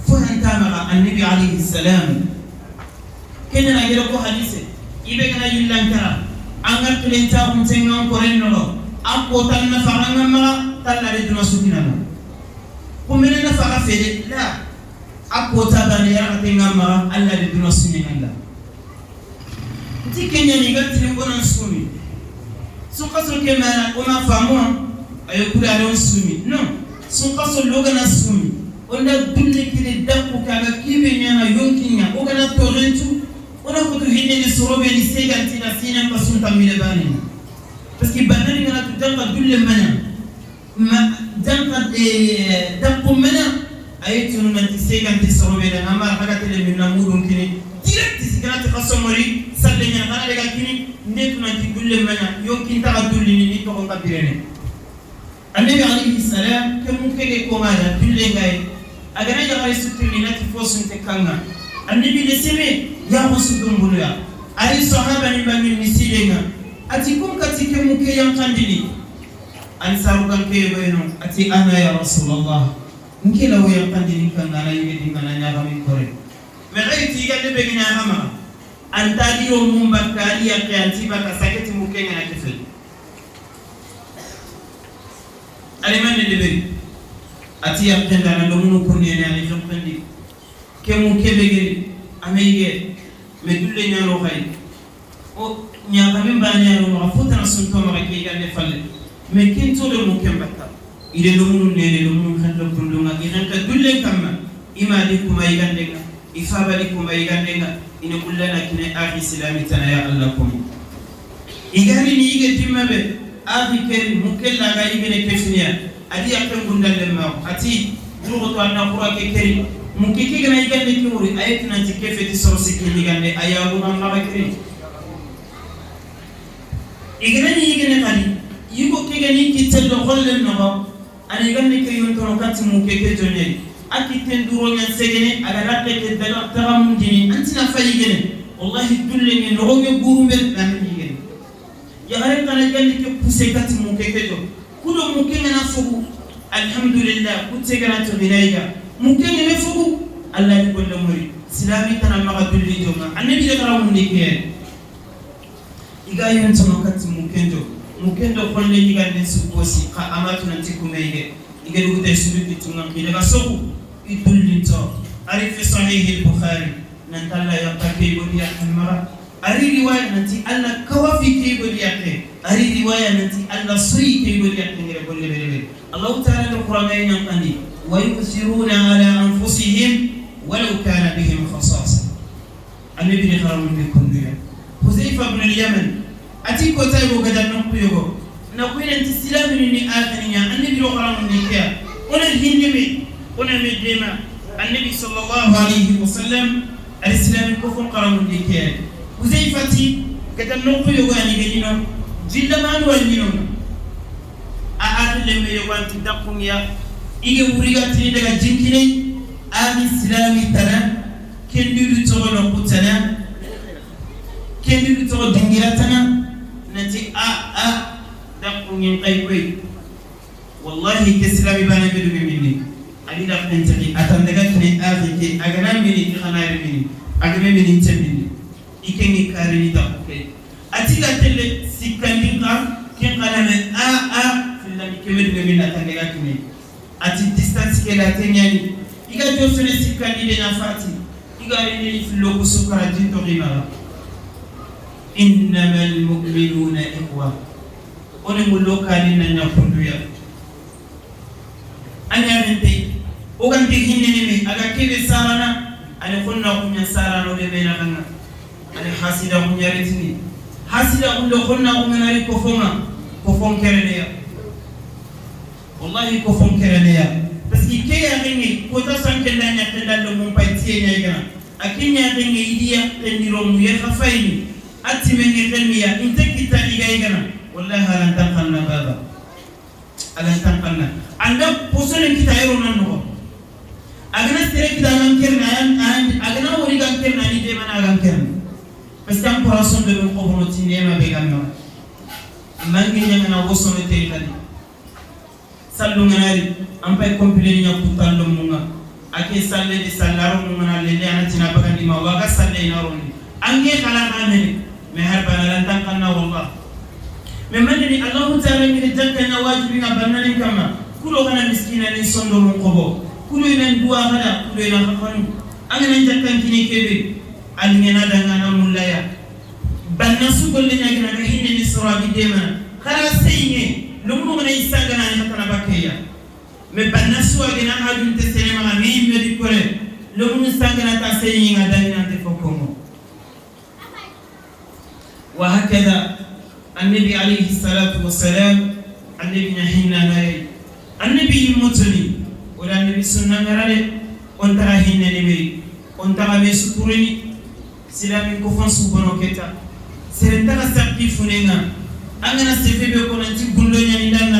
فهنتا مع النبي عليه السلام كنا نغير كو حديث يبي كنا يلانكرا انغا كلينتا هم كورين نلو اكو تان نفعنا ما تالا دي سكينة kumene na faga fede la akota bane ya tenga ma alla de duna sunni nganda nti kenya ni gatti ni onan sumi sun kaso ke mana ona famu ayo kula ron sumi non sun kaso loga na sumi onda dulle kire dakku kaga kibe nyana yonkinya ogana torentu ona kutu hinne ni sorobe ni seganti na sina kasun tamile bane parce que banani ngana tudanka dulle mana ma danka danko mena ayetunu nanti seganti sorobe na amara haga tele minna mudun kini direct sigana te khasomori salle nyana kana daga kini ndetu nanti dulle mana yonkin ta dulle ni ni to ka birene annabi alayhi salam ke mun kege ko mana dulle ngai agana ya gari sutuni nati fosun te kanga annabi le seme ya musudum buluya ari sahaba ni bangin misilenga ati kum kati ke mun ke yankandini ansaru kan ke bayno ati ana ya rasulullah nkela wo yankandini kanga na yidi kana nya ga min kore me gaiti ga de begina hama anta diro mum bakali ya ke anti baka saketi mu ke ngana kefe aliman de beri ati ya kenda na domunu kunni ne ani jokkandi ke mu ke begeri ameyge me dulle nyano khay o nya ga min bani ro ma futa sun to ma ke ga ne falle me kin to de mu ken bakka ide domunu ne ne domunu khando kundunga idan ka dulle kamma ima di kuma igandenga ifabali kuma igandenga ina kullana kine akhi islami tana ya allah kum igari ni ige timmabe akhi ker mukella ga ibene kefniya adi akken gundalle ma ati dugo to anna qura ke keri mukeke gana igande kimuri ayatu nanti kefeti sorosi kinigande ayagu mamma bakri igani igene kali yugo kegani kitello golle no ani igande ke yontono kati mukeke jonye akiten duro nya segene aga ratte ke daga taram dini antina fayigene wallahi dulle ni roge gurumbe na yigene ya gare kana igande ke pousse kati mukeke jo kudo mukenge na fugu alhamdulillah kutegana to binaiga mukenge me fugu allah ni golle muri silami tan ma dulli jonga annabi de karamu ni ke iga yontono kati mukendo mukendo kolle yigande sukosi ka amatu nanti kumeyge iga dugute suluki tunga daga soku idullinto ari fi sahih al-bukhari nantalla yaqake bodi yakmara ari riwaya nanti alla kawafi ke bodi yakke ari riwaya nanti alla sui ke bodi yakke ngere golle bele allah ta'ala al qur'an yankandi wa yusiruna ala anfusihim walau kana bihim khasasa annabi ni kharamun bi kunduya huzaifa ibn al-yaman ati ko tay go gadan nokkuyogo na kuina nti ni akhirinya annabi ro kharamun ni kiya ona hindimi ona medema annabi sallallahu alayhi wa sallam alislam ko fon kharamun ni kiya huzaifati gadan nokkuyogo ani gadino jilla man wal nino a akhile me yoganti dakunya ige wuriga tini daga jinkine ami islami tana kendiru togo nokutana kendiru togo dingira tana nanti a a dakungin kay wallahi keslami bana bedu minni ali da khantaki atandaga kine afrike agana mini khana mini agame mini temini ikengi karini dakuke atiga tele sikandinga ken kana a a filani kemedu min atandaga kine ati distance ke la tenyani iga josone sikandi de nafati iga rini fillo kusukara jinto rimara innamal mu'minuna ikhwa one mulokani na nyakunduya Anya rente o gan te hinne ne me aga kebe sarana ani khonna kunya sarano be mena kanga ani hasida kunya retini hasida kundo khonna kunya nari ko fonga ko fon kerene ya wallahi ko fon kerene ya parce que ke ya ngi ko ta san kenda nya kenda lo mum pay tie nya gana akinya ngi idiya tendiro mu ye khafayni atime ngi xelmiya inte kitani ga gana wallahi halan tan xanna baba alan tan xanna anda posone kitayro nan no agana sere kitangan kerna agana wori gan kerna ni de mana agan kerna parce que an corazon de ko bono tinema be gamma mangi nyanga na wosono te khadi sallu nganari am pay complet nya kutallo munga ake salle di sallaro munga na lele anatina bagandi ma waga salle ina roni ange kala amene me har bana lan tan kanna wallah me mandini Allah ta'ala mi jakka na wajibi na bannani kama kulo kana miskina ni sondo mun kobo kulo ina duwa kada kulo ina khafanu angana jakkan kini kebe alingena danga na mulaya banna su golle nya gina hinne ni surabi dema khala seyne lumu ngana isanga na hatana bakeya me banna su agina hadun te selema mi me di kore lumu isanga na ta seyne nga danga te fokomo wa hakada النبي عليه الصلاة والسلام النبي نحنا ناي النبي يموتني ولا النبي سنة نرى أنت راهين نبي أنت رامي سكورني سلامي كفن سبحانه كتا سرنتا سقي فنينا أنا نسيفي بيكون أنت قلنا نيدان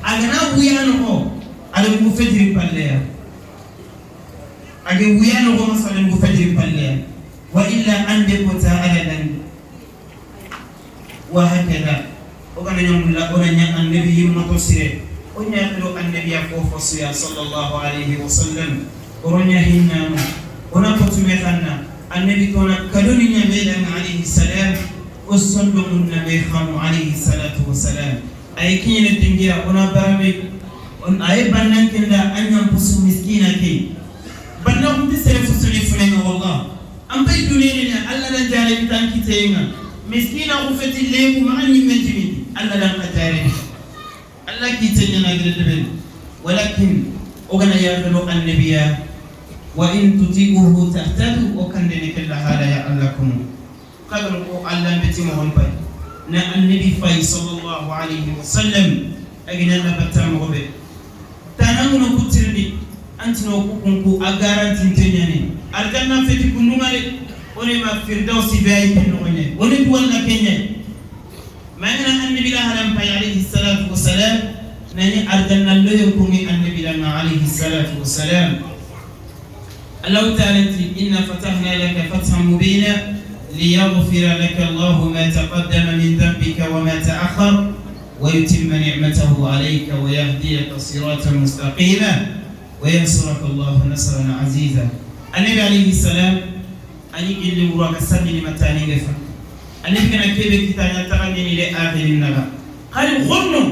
أنا ويانو على مفجر بالله أجي ويانو مثلا مفجر بالله وإلا عندك وتعالى وهكذا وكان يوم لا أرني النبي متصل ونيا النبي فوفصيا صلى الله عليه وسلم أرني هنا ونقتم خنا النبي كنا كلون نبينا عليه السلام والصندوق النبي خام عليه الصلاة والسلام أي كين الدنيا ونبرمي أي بنان كلا أن ينقص مسكينة كي بنان تسرف سلفنا والله أم بيدوني الله لا جاري تانكي تينا مسكينة غفت الليل ومعني من جميل الله لا قدرني الله كي تنينا قدرت ولكن أغنى يغلو النبي وإن تطيعوه تهتدوا وكان لك الحالة يا لكم قدروا الله بتمهم باي نا النبي فاي صلى الله عليه وسلم أجينا نبتام غبي تنامون كتيرني أنت نوكونكو أجاران تنتيني أرجعنا في تكونوا ونما فردوس باي كنوني ونبوانا كنيا ما أنا النبي الله عليه الصلاة والسلام نني أرجعنا له يكون النبي الله عليه الصلاة والسلام الله تعالى إنا فتحنا لك فتحا مبينا ليغفر لك الله ما تقدم من ذنبك وما تأخر ويتم نعمته عليك ويهديك صراطا مستقيما وينصرك الله نصرا عزيزا. النبي عليه السلام أني اللي وراك سنين متاني جفا النبي كان كيف كتاني تغني لآخر النبأ قال غنوا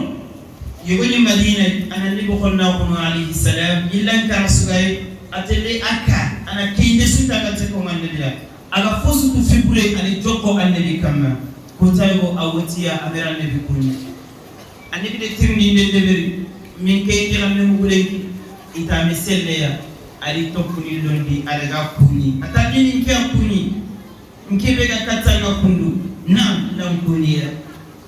يقول المدينة أنا اللي بخلنا عليه السلام إلا أنك رسولي أتلي أكا أنا كي نسوتا كتكم النبي أنا فوزت في بولي أنا جوكو النبي كما كنت أوتيا أمير النبي كوني النبي ترني النبي من كي تغني مقولي إذا مسليا ali tokuni londi alaga kuni atani nke kuni nke bega katanga kundu nam lam kuniya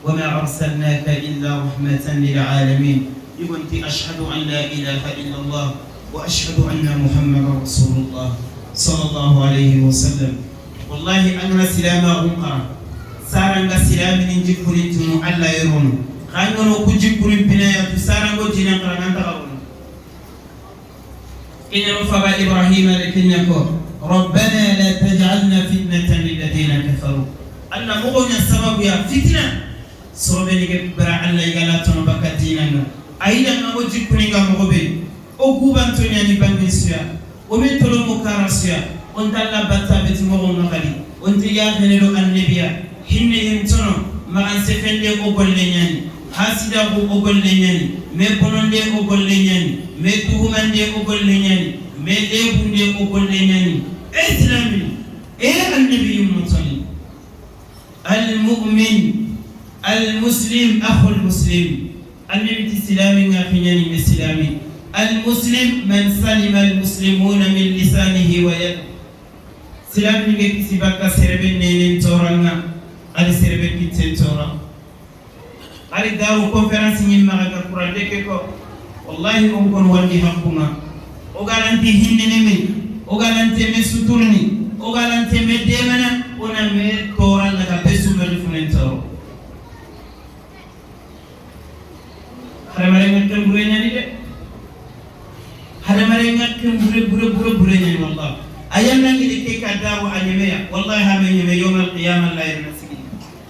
wama arsalnaka illa rahmatan lil alamin yugonti ashhadu an la ilaha illa allah wa ashhadu anna muhammadan rasulullah sallallahu alayhi wa sallam. Wallahi anna silama umqa saranga silami ninjikuri tunu alla yeronu khangano kujikuri pinaya tu sarango jinan karanganta kawono إن رفع إبراهيم لكنكو ربنا لا تجعلنا فتنة للذين كفروا أن مغنى السبب يا فتنة سربني برا الله يقال تنبك ديننا أيضا ما وجهكني كمغبي أقوبان تنياني بنسيا ومن تلوم كارسيا وأنت لا بتابت مغنى غالي وأنت يا هنلو النبي هن ينتنو ما أنسفن لي أقول ليني حاسدا أقول ليني مبونن لي أقول ليني متوهمن لي أقول ليني مليبون لي أقول ليني إسلامي إيه النبي المتني المؤمن المسلم أخو المسلم النبي تسلامي نافيني مسلامي Al-muslim man salima al-muslimuna min lisanihi wa yadihi. Silam ni kisi bakka serebe nenen toranga ali serebe kitten tora ali daru conférence ni maga Qur'an de ke ko wallahi on kon wandi hakkuma o garanti hinnene me o garanti me suturni o garanti me demana ona me tora la ka besu me funen toro haramare ngam bure nyani de haramare ngam bure bure bure bure nyani wallahi ayanna ngiri ke kadawo anyemeya wallahi ha me nyeme yawm al-qiyamah la yarnasigi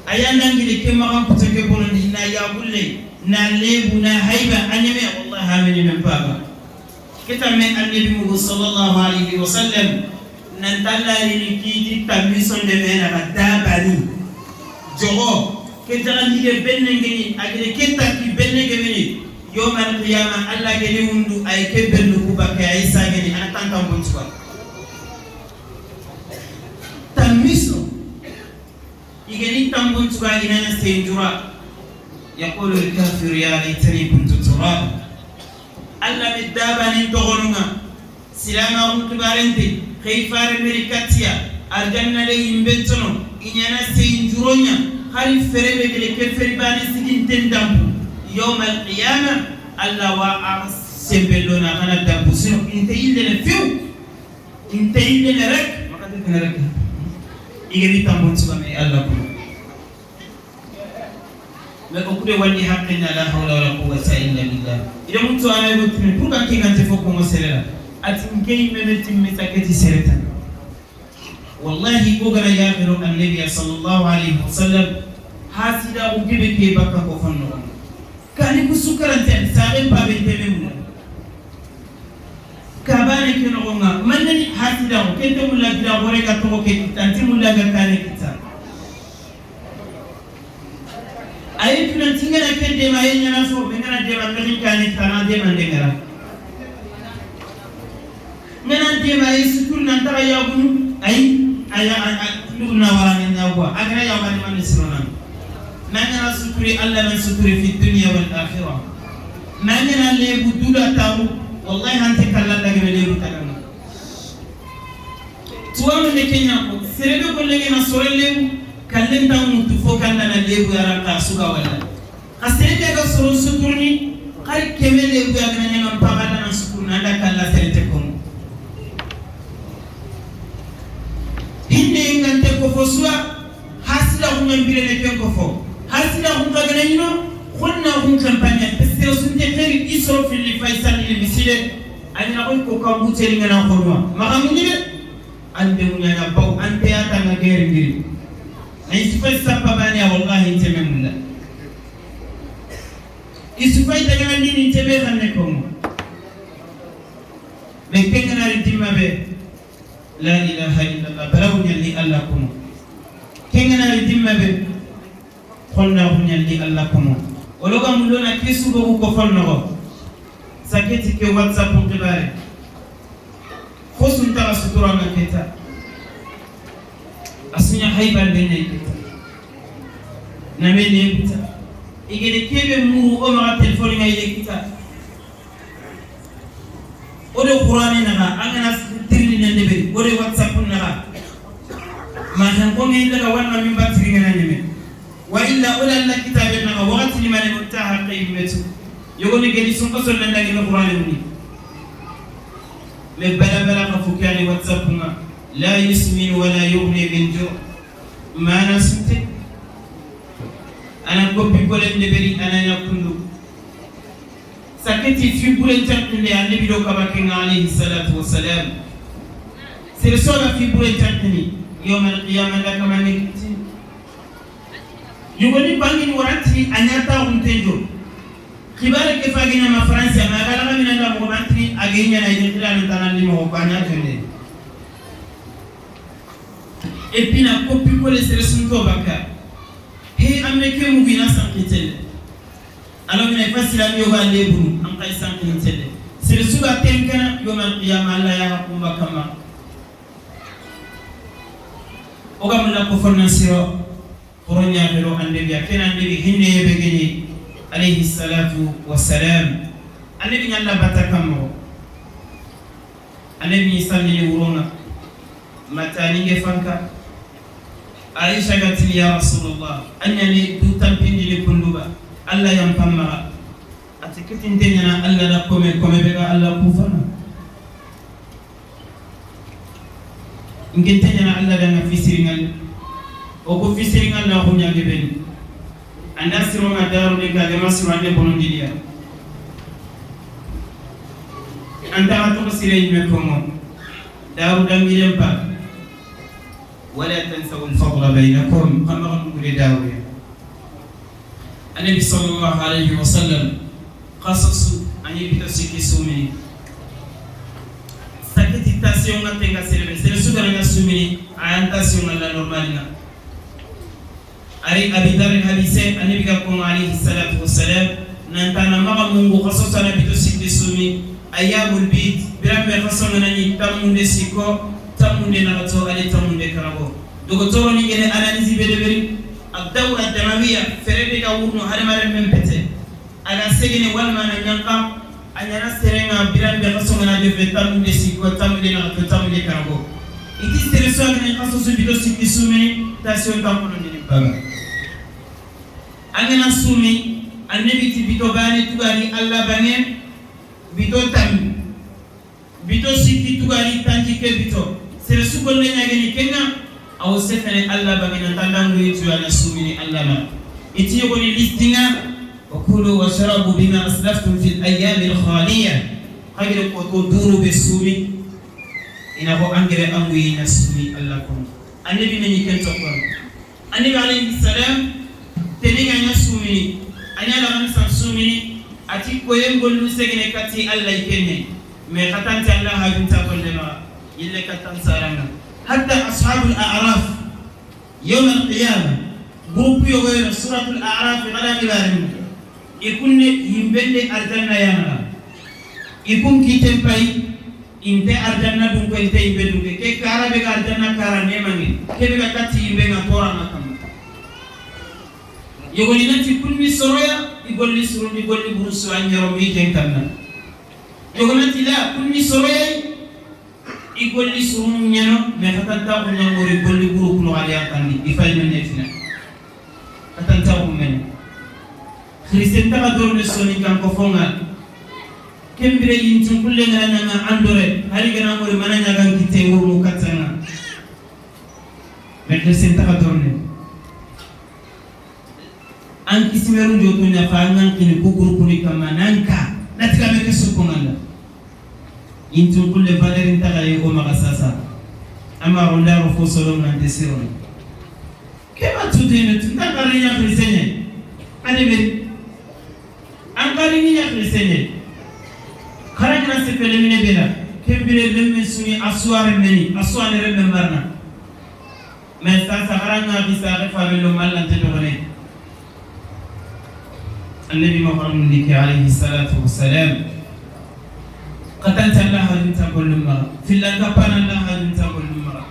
ayanna ngiri ke ma ko take bonondi na yabulle na lebu na haiba anyemeya wallahi ha me nyeme paba kita men annabi mu sallallahu alayhi wa sallam nan tallari ni kiti tamison de mena kadabani jogo ke tagandi benne ngeni agire ke takki benne ngeni yawm al-qiyamah alla geni wundu ay ke bennu ku bakke ay sageni ana tantam bontuwa tamiso igeni tambun tuba inana senjura yaqulu al-kafir ya laitani kuntu turab alla midabani togonunga silama unkibarente khayfar merikatia aljanna le imbentono inyana senjuronya hari ferebe gele keferi bani sigin tendampu yawm al-qiyamah alla wa sembelona kana dampu sino inte ille fiu inte ille rek makate rek igeni tambun tuba me alla ko me ko kude walli haqqina la hawla wala quwwata illa billah ida mutu ana go tin pour ka kingante fo ko mo serela atin kay me tin me sakati sereta wallahi ko gara ya khairu annabi sallallahu alaihi wasallam hasida ugibe ke bakka ko fanno kani ku sukarante sare pa be tebe mu kabane ke no ngonga manani hasida ko kente mulla gida gore ka to ke tanti mulla ga kane kita ayi tunan tingana ke de ma yenya na so be ngana de ma ngani kane tana de ma ndengara ngana de ma yi sutur nan tara yagunu ayi aya nuna wala ngenya kwa agara ya wani man sirona nangana suturi alla man suturi fi dunya wal akhirah nangana le budula tawu wallahi hante kala daga le butagana tuwanu ne kenya ko serebe ko lege na sorele kallen taw mutu fo kala na lebu yara ka suga wala aserebe ga soro suturni kar keme lebu ya gana nyama pagala na suturna anda kala serete ko hinne ngante ko fo suwa hasila ko ngambire ne ken ko fo hasila ko kagana nyino khonna ko campagne pesero sunte kheri isro fil faisal ni misile anina ko ko kambuteri ngana khonwa magamuni de ande munyana baw ante ata nga geri ngiri ay sufay sappa bani wallahi teme mulla isufay daga ni teme xamne ko mo mais kengana ri dimmabe la ilaha illallah baraw ñalli allah ko mo kengana ri dimmabe xonna ko ñalli allah ko mo ologa mulona kesu go ko fonno ko saketi ke whatsapp ko bare fosun ta sutura na keta asunya hayban be nay keta na me ne kita igede kebe muru o ma telefone ngai le kita o de qur'ani na angana tirni na nebe o de whatsapp na ma han ko ngai daga wanna min batiri ngana nyeme wa illa ula la kitabe na waqti liman muntaha qimatu yogoni gedi sun ko sol ndagi no qur'ani ni me bala bala ka fukani whatsapp nga la yusmin wala yughni min ju ma nasute ana copie ko len deberi ana yakundu saketi fi bulen tanne annabi do kabake alayhi salatu wassalam sir sola fi bulen tanni yawm al-qiyamah la kama nikti yugoni bangin waranti anyata umtenjo khibare ke fagina ma france ma gala mina nda mo bantri agenya na idila na tanani mo ko anya tende et puis na copie ko les sere baka he amme ke mu gina sankitel alors mina fasila mi yoga leburu am kay sankitel sere suba tenkana yawm al-qiyamah la ya hukumba kama ogam la ko fonna siro koronya belo annabi akena annabi hinne yebe geni alayhi salatu wassalam. Annabi ñalla batta kammo annabi sallini wuronga mataninge fanka Aisha gatini ya Rasulullah anyani du tampindini kunduba Allah yampamma ati kitintenya Allah da kome kome be ga Allah kufana ngintenya Allah da na fisiringal o ko fisiringal na ko nyaage ben anda sironga daru ni ga masru ande bonondiya anda to sire me ko mo daru dangilem pa wala tansaw al-fadla bainakum qamar ngure dawu النبي صلى الله عليه وسلم قصص أن يبتسك سومي سكتي تاسيون تنغا سيربي سيرسو غنا سومي أن تاسيون لا نورمالنا أري أبي ذر الحديث النبي كون عليه الصلاة والسلام نانتانا مغا مونغو قصص أن يبتسك سومي أيام البيت برام قصص ناني تاموند سيكو تاموند نغتو علي تاموند كرابو دكتور ني غني أناليزي بيدبري الدورة الدموية فريدك ورنو هرمال من بيته على سجن والما نيانقا أنا سرنا بيران بقصة من هذا تام دسيكو تام دينا تام دي كاربو إتي سرسوا من قصة سبيلو سكيسومي تاسيون تامونو نيبا أنا سومي النبي تبيتو باني تغاري الله باني بيتو تام بيتو سكي تغاري تانجي كبيتو سرسوا كل نيجي كنا aw sefene Allah bagina tandangu yitu ala sumini Allah ma iti yogoni listinga wa kulu washrabu bima aslaftum fil ayyam al khaliya khagire ko to duru be sumi ina ko angere angu ina sumi Allah ko annabi men yiken to ko annabi alayhi salam teninga nya sumi anya la man sam sumi ati ko yengol lu segene kati Allah ikenne me khatanta Allah hajunta ko lema ille katan saranga حتى أصحاب الأعراف يوم القيامة groupe يغير سورة الأعراف غلا غبارين يكون يمبل الجنة يانا يكون كيتم باي إنت الجنة دونك إنت يمبل دونك كي كارا بك الجنة كارا نيماني كي بك كاتي يمبل نتورا نكم يقول لنا تكون مسرويا يقول لي سرون يقول لي برسو أن يرمي جنكنا يقول لنا لا كل مسرويا يقول لي سرون نيانو ما فتنتاو نيانو يقول لي برو كلو على يانتاني يفاي من نفسنا فتنتاو من خريستان تما دور لسوني كان كفونga kembire yintin kulle ngana nga andore hari gana ngori mananya gan kite wuru katanga medecin ta dorne an kisimeru joto nya fa ngan kini ku groupe ni kamananka natika meke sukonganda yintin kulle valerin ta gaye o magasasa ama ronda ro fo solom nan desirone kema tudene tunda karinya krisenye anebe an karinya krisenye خرجنا سفل من بلا كبير لم سني أسوار مني أسوار رم مرنا ما استاس خرجنا في ساقف من لما لن تدغني النبي محمد عليه الصلاة والسلام قتلت الله أنت كل مرة في اللقبان الله أنت كل مرة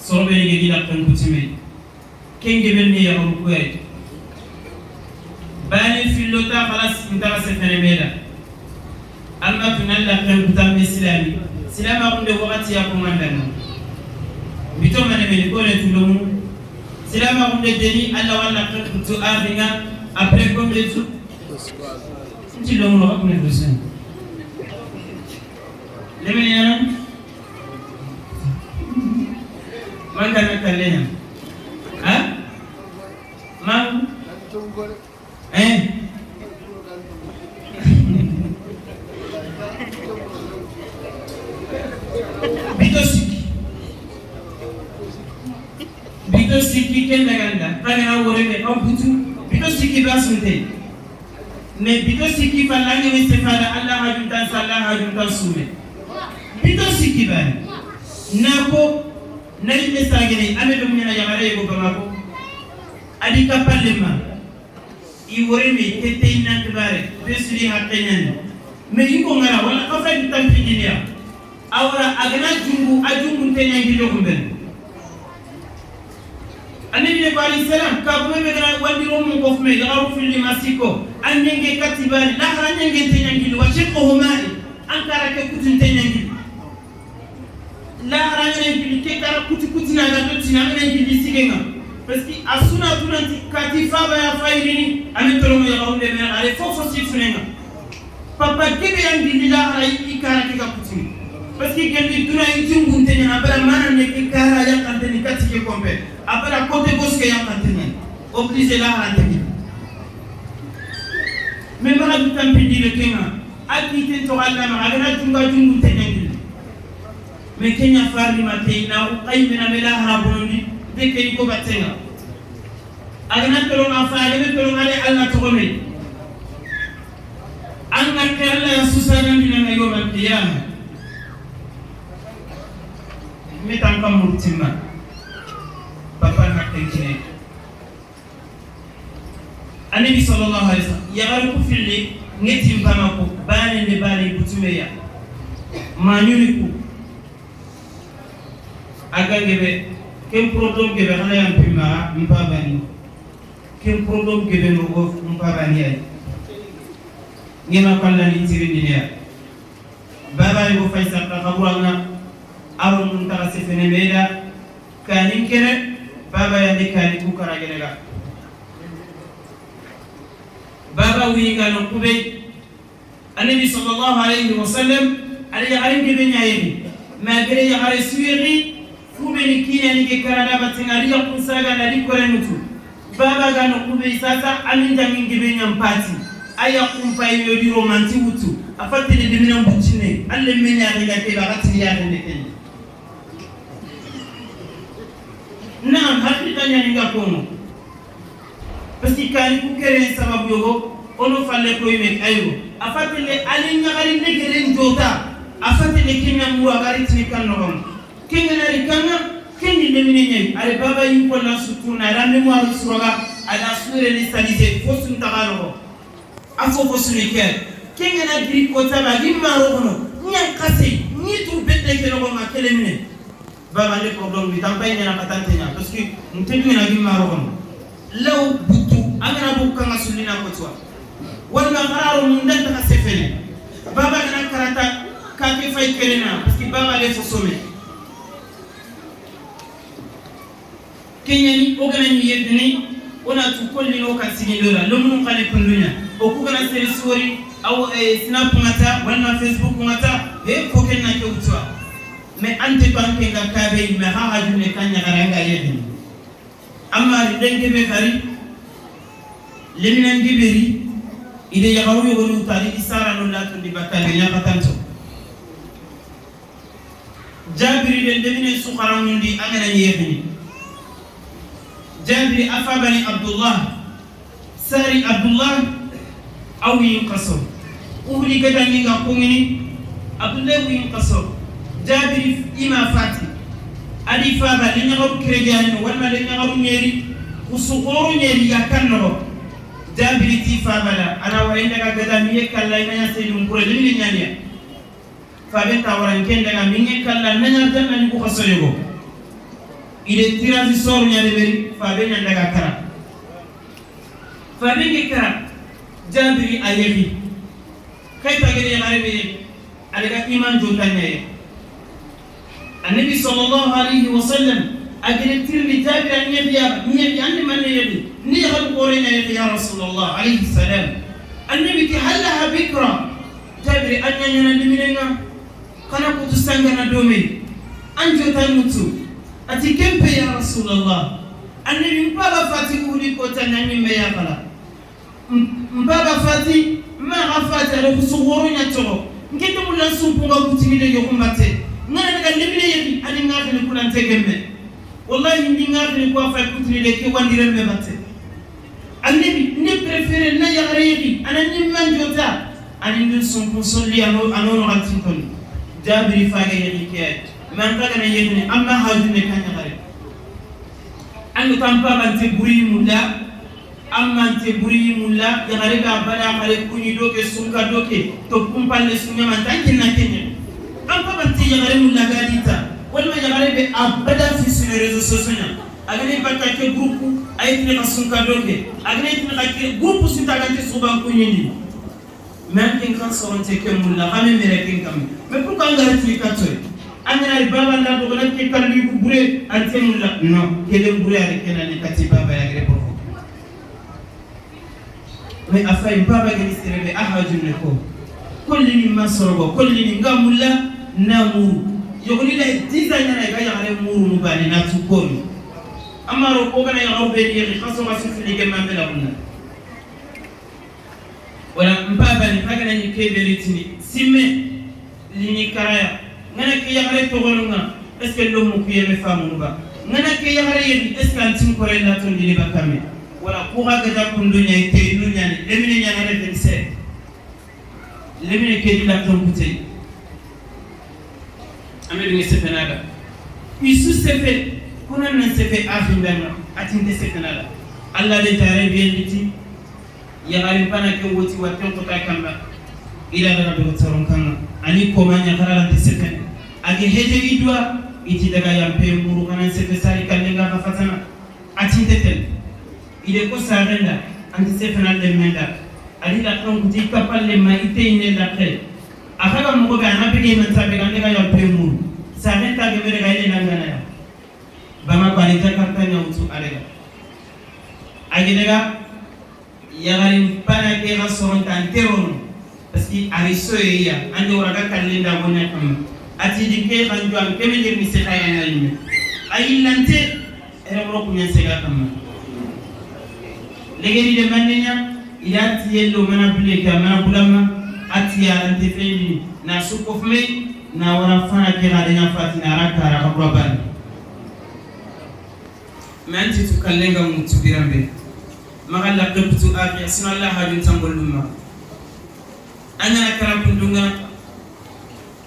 صربي يجي لك كتمي كين جبلني يا ربي باني في اللوتا خلاص انت سفن ميلا اما تنال كان كتاب اسلامي سلام اقول وقت يا كوماندان بيتو من من كول تلوم سلام اقول دني الله ولا كنت افينا ابري كوم دي تلوم لو كنا دوسين لمن يا من كان كلنا ها ما eh bito siki ken daganda kana wore me amputu bito siki basunte me bito siki falange me sefala Allah hajuntan sallah hajuntan sume bito siki ban nako nari me sagene ame dum nyana yamare ko bamako adi kapalema iwore me tete ina kibare besuri hakenyan me yiko ngara wala kafa tampidinia awra agana jungu ajungu tenya ngilo kumben Annabi ne alayhi salam ka ko me gara wandiro mun ko fume yagaru filli masiko an nyenge katibani la hara nyenge tenyangili wa shiqhu ma'i an kara ke kutun tenyangili la hara nyenge ke kara kuti kuti na ga totina ngene ngili sigenga parce que asuna tunanti katifa ba ya fayrini ani toromo yagaru le mer ale fofo sifunenga papa kebe yangili la hara ikara ke ka kutini parce que gelli duna intingun tenya abara mana ne ke kara yakante ni katike kompe abara côté gauche ke yakante ni obligé la harante ni mais mara du tampindi le kenga akite to alla ma agana tunga tungun tenya ngil mais kenya farli ma te na qaymina mela harabondi de ke ko batenga agana tolonga fa agana tolonga le alla to gome anga ke alla susana ndina yawm al-qiyamah metan kam murtima papa hakke kine annabi sallallahu alaihi wasallam yagaru ku filli ngeti mbama ko bane ne bane butumeya manyuni ku aga gebe kem problem gebe hana yam pima mpabani kem problem gebe no go mpabani ay ngema kala ni tirindi ne baba yo faisal ka xaburanga aro mun tara sefene meda kanin kere baba yandi kani ku karagenega baba winga no kube annabi sallallahu alayhi wasallam ali yarin ke benyayi ma gere ya gare suiri fube ni kina ni ke karada batinga ali ya kusaga na li kore mutu baba ga no kube sasa amin jangin ke benyam pati aya kumpa yo di romanti wutu afate de dimina bucine alle menya ga ke ba gatini ya ne ken naam hakika nyani nga kono parce que kani ku kere sababu yogo ono falle ko yime ayo afate le ali ngari negere njota afate le kenya mu agari tini kan no kenya na rikanga kenni demine nyai ale baba yin ko la sutuna rande mu aru suroga ala sure ni salize fo sun tagalo afo fo sun ke kenya na giri ko taba gimma ro kono nyan kase ni tu bette ke no ma kelemine baba le problème bi tampay ñana katante nya parce que ntebi na gimma ro kono law butu angana bu kanga sulina ko tuwa wala qararo mun dan ta sefene baba gana karata ka ke fay kelena parce que baba le fo somé kenya ni ogana ni yedni ona tu kolli no kan sigin la lomu khale kundunya o ku gana seri sori aw snap ngata wala facebook ngata he ko kenna ke utwa mais ante banke nga kabe me ha hajune kanya garanga yedni amma denke be khari lemina ngiberi ide yagaru yogoni utali isara no latundi bakale nyakatanto jabiri den demine sukharamundi angana yedni jabiri afabani abdullah sari abdullah aw yinqaso uhli gadangi nga kongini abdullah yinqaso jabiri ima fati ali faba le nyagaru kirejani wala le nyagaru nyeri usukoro nyeri yakanno jabiri ti faba la ana wala daga gada miye kala ina sey ngure limni nyania fabe tawran ken daga minge kala nanya tan ni ko khasoyego ile tirage sor nyane beri fabe nyanda daga kara fabe ngi kara jabiri ayebi kayta gede yare be alaga iman jotanya annabi sallallahu alayhi wasallam agere tirni jabir an yabiya niyabi anni man yabi ni hal qorina ya rasulullah alayhi salam annabi ti halaha bikra jabir anya nyana liminenga kana kutu sangana dome anjo tamutu ati kempe ya rasulullah annabi mbaba fati uli kota nani meya kala mbaba fati ma afati ala kusugoro nyatoro ngete mulan sumpunga kutimile yokumbate ngana daga lemine yebi ani ngafini kuna ntegembe wallahi ndi ngafini kwa fa kutimile ke wandirembe batte annabi ne préféré na yagare yebi ana nimman jota ani ndin sumpun solli ano ano rantin jabiri fage yebi ke man kaga na yebni amma hajune kanya gare annu tampa bante buri mulla amma te buri mulla yagare ga bala khare kunyi doke sunka doke to kumpalle sunya man tankin na kenya am pa bante yagare mulla gadita walma yagare be abada fi sur les réseaux sociaux Agane bakka ke groupe ay tini ka sunka doke agane tini ka ke groupe sunta ka te suban ko nyindi men ken kan soronte ke mulla xame mere ken kam mais pourquoi ngara tini ka toy angana baba nda do na ke kallu ku bure ante mulla non kelen bure ale kenan kati baba ya gre porfo mais afay baba gani serebe ahajun ne ko kulli ni masorobo kulli ni ngamulla na muru yogoni la 10 ans na ga yare muru mu bani na tukoni amaro ko gana ya robe ni khaso ma sufli ke mambela kunna wala mpaba ni pagana ni keberitini simme lini karaya ngana ke yare to gonga est ce que lo mu kuyeme famu ba ngana ke yare yedi est ce que antim kore la ton dini bakame wala ku ga ga kundu nyai te nu nyani lemine nyana le 27 lemine ke di la ton kute amelu ngi sefenaga isu sefe kuna nan sefe akhindanga atinde sefenala alla de tare bien diti yagari pana ke woti watten ko ta kamba ila daga do tsaron kanga ani ko manya karala de sefen age heje idwa iti daga yampe muru kana sefe sari kallenga ka fatana atinde tel ide ko sarenda anti sefenal de menda ali la kan kuti kapalle ma ite ine la khe akaga mo ga na pege man sabe ga daga yampe muru sarenda ge mere ga ile nangana ya bama ko ani jakarta nyawtu alega age daga yagarin pana ke ga soronta anterono parce que ariso ya ande waraga kalenda gonya kam ati dike kan juan keme jirni se kaya ngayime ayillante ere moro kunya sega kam legeri de manenya ila tiyello mana bule ka mana bulama ati ya ante fendi na sukofme na wara fana ke ga denya fatina raka raka brabani manti tukallenga mutubirambe magalla qibtu akhi sina Allah hajun tangolumma ana karakundunga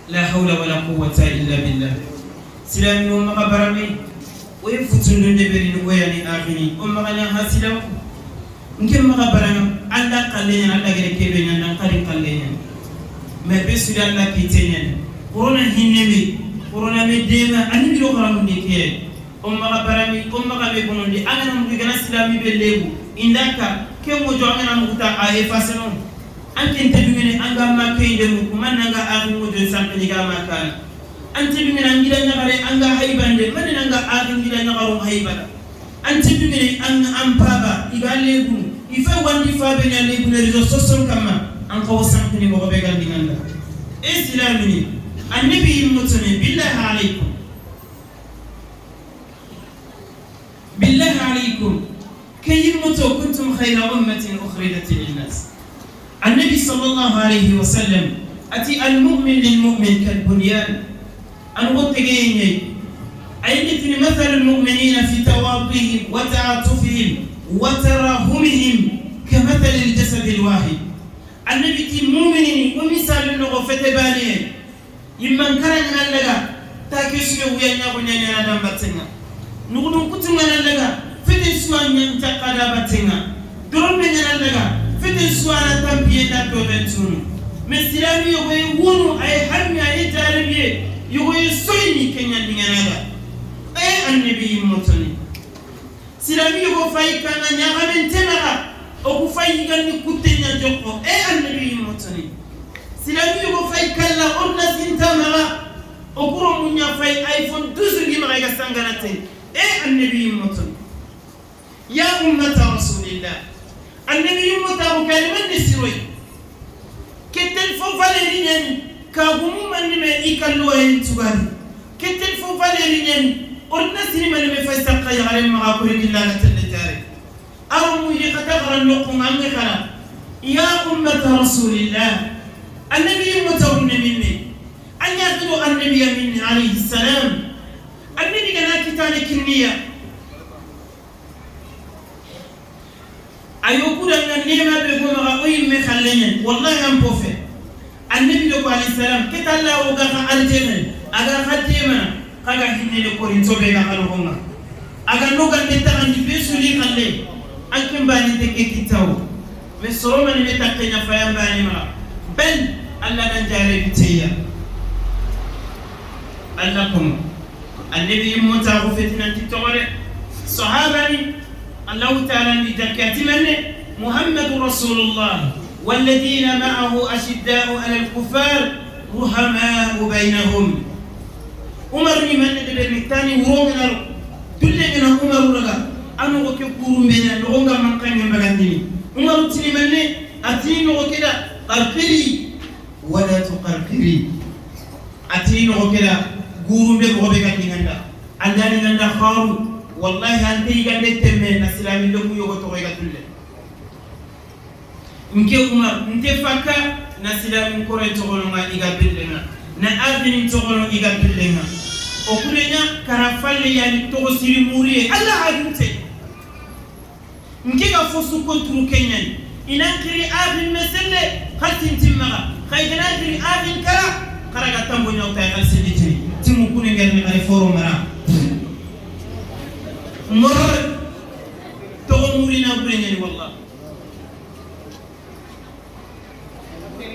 la hawla wala quwwata illa billah silami o magabarami o futundu de beri no yani akhini o magana hasila nke magabarana alla kallenya alla gere kebe nyanda kari kallenya me be sura alla kitenya corona hinnemi corona me dema ani biro karamu de ke o magabarami o magabe bonondi angana mu gana silami be lebu indaka ke mo jo angana mu ta a effacer non anke tedungene anga makende mu kuma nanga ari mo jo sanke ga makana ante dungene angira nyagare anga haybande man nanga ari ngira nyagaro haybada ante dungene anga ampaba iga lebu ifa wandi fa be nya lebu ne réseaux sociaux kama an ko sanke ni mo be gal dinganda islamini annabi mutune billahi alaykum billahi alaykum كي يموتوا كنتم خير أمة أخرجت للناس. النبي صلى الله عليه وسلم أتي المؤمن للمؤمن كالبنيان أنغتجيني أينتني مثل المؤمنين في تواضعهم وتعاطفهم وتراحمهم كمثل الجسد الواحد. النبي تي مؤمنين ومثال النغفة باليه يمن كان لغا تاكسيو ويا نغنيا نامباتنا نغنون كتنا لغا fete suwa nyanta kada batenga dorome nyana laga fete suwa na tampiye na tobentunu mais silami yogo ye wunu ay harmi ay jarabiye yogo ye soyni kenya dinganaga ay annabi mutoni silami yogo fay kana nyaga temara o ku fay ganni kutte nya jokko ay annabi mutoni silami yogo fay kala orna sintamara o kuro munya fay iPhone 12 ngi ma ga sangana te ay annabi mutoni يا أمة رسول الله النبي متى كلمة نسيروي كتلفون فاليرين كابوم من ما يكلوه تباري كتلفون فاليرين أرنا سينما من فاستقى يغرم مع كل الله تلتاري أو ميقة غرن لقم أمخنا يا أمة رسول الله النبي متى مني أن يأخذ النبي مني عليه السلام النبي كان كتاب كنية ayokuda nga nema be ko ma oyi me khalenya wallahi am pofe annabi do alayhi salam ketalla o ga aljene aga khatema kaga hinne le korinto be ga halonga aga no ga neta andi be suli khalle anke mbani te ke kitaw me soroma ni meta kenya faya mbani ma ben alla nan jare biteya alla kum annabi mota ko fetina ti tore Sahabani Allah ta'ala ni jakati manne Muhammadu Rasulullah والذين معه أشداء على الكفار رحماء بينهم. عمر من دبر الثاني ورومنا دلنا عمر رغا أنو كيكورو منا لغونغا من كان يمبغانديني عمر تني مني أتي نو كده قرقري ولا تقرقري أتي نو كده غورو مبه غوبه كاتينغا andani nganda kharu wallahi ante igande temme na silami loku yogo to ga tulle nke Umar nte fakka na silami kore to nga iga billenga na azini to iga billenga o kulenya karafalle yani to siri muriye Allah adunte nke ga fosu ko turu kenya ina kiri azin meselle khatin timma khaygana kiri azin kara karaga tambo nyawta khalsi ditini timu kunenga ni ay foro mara mor to murina kulenya ni wallah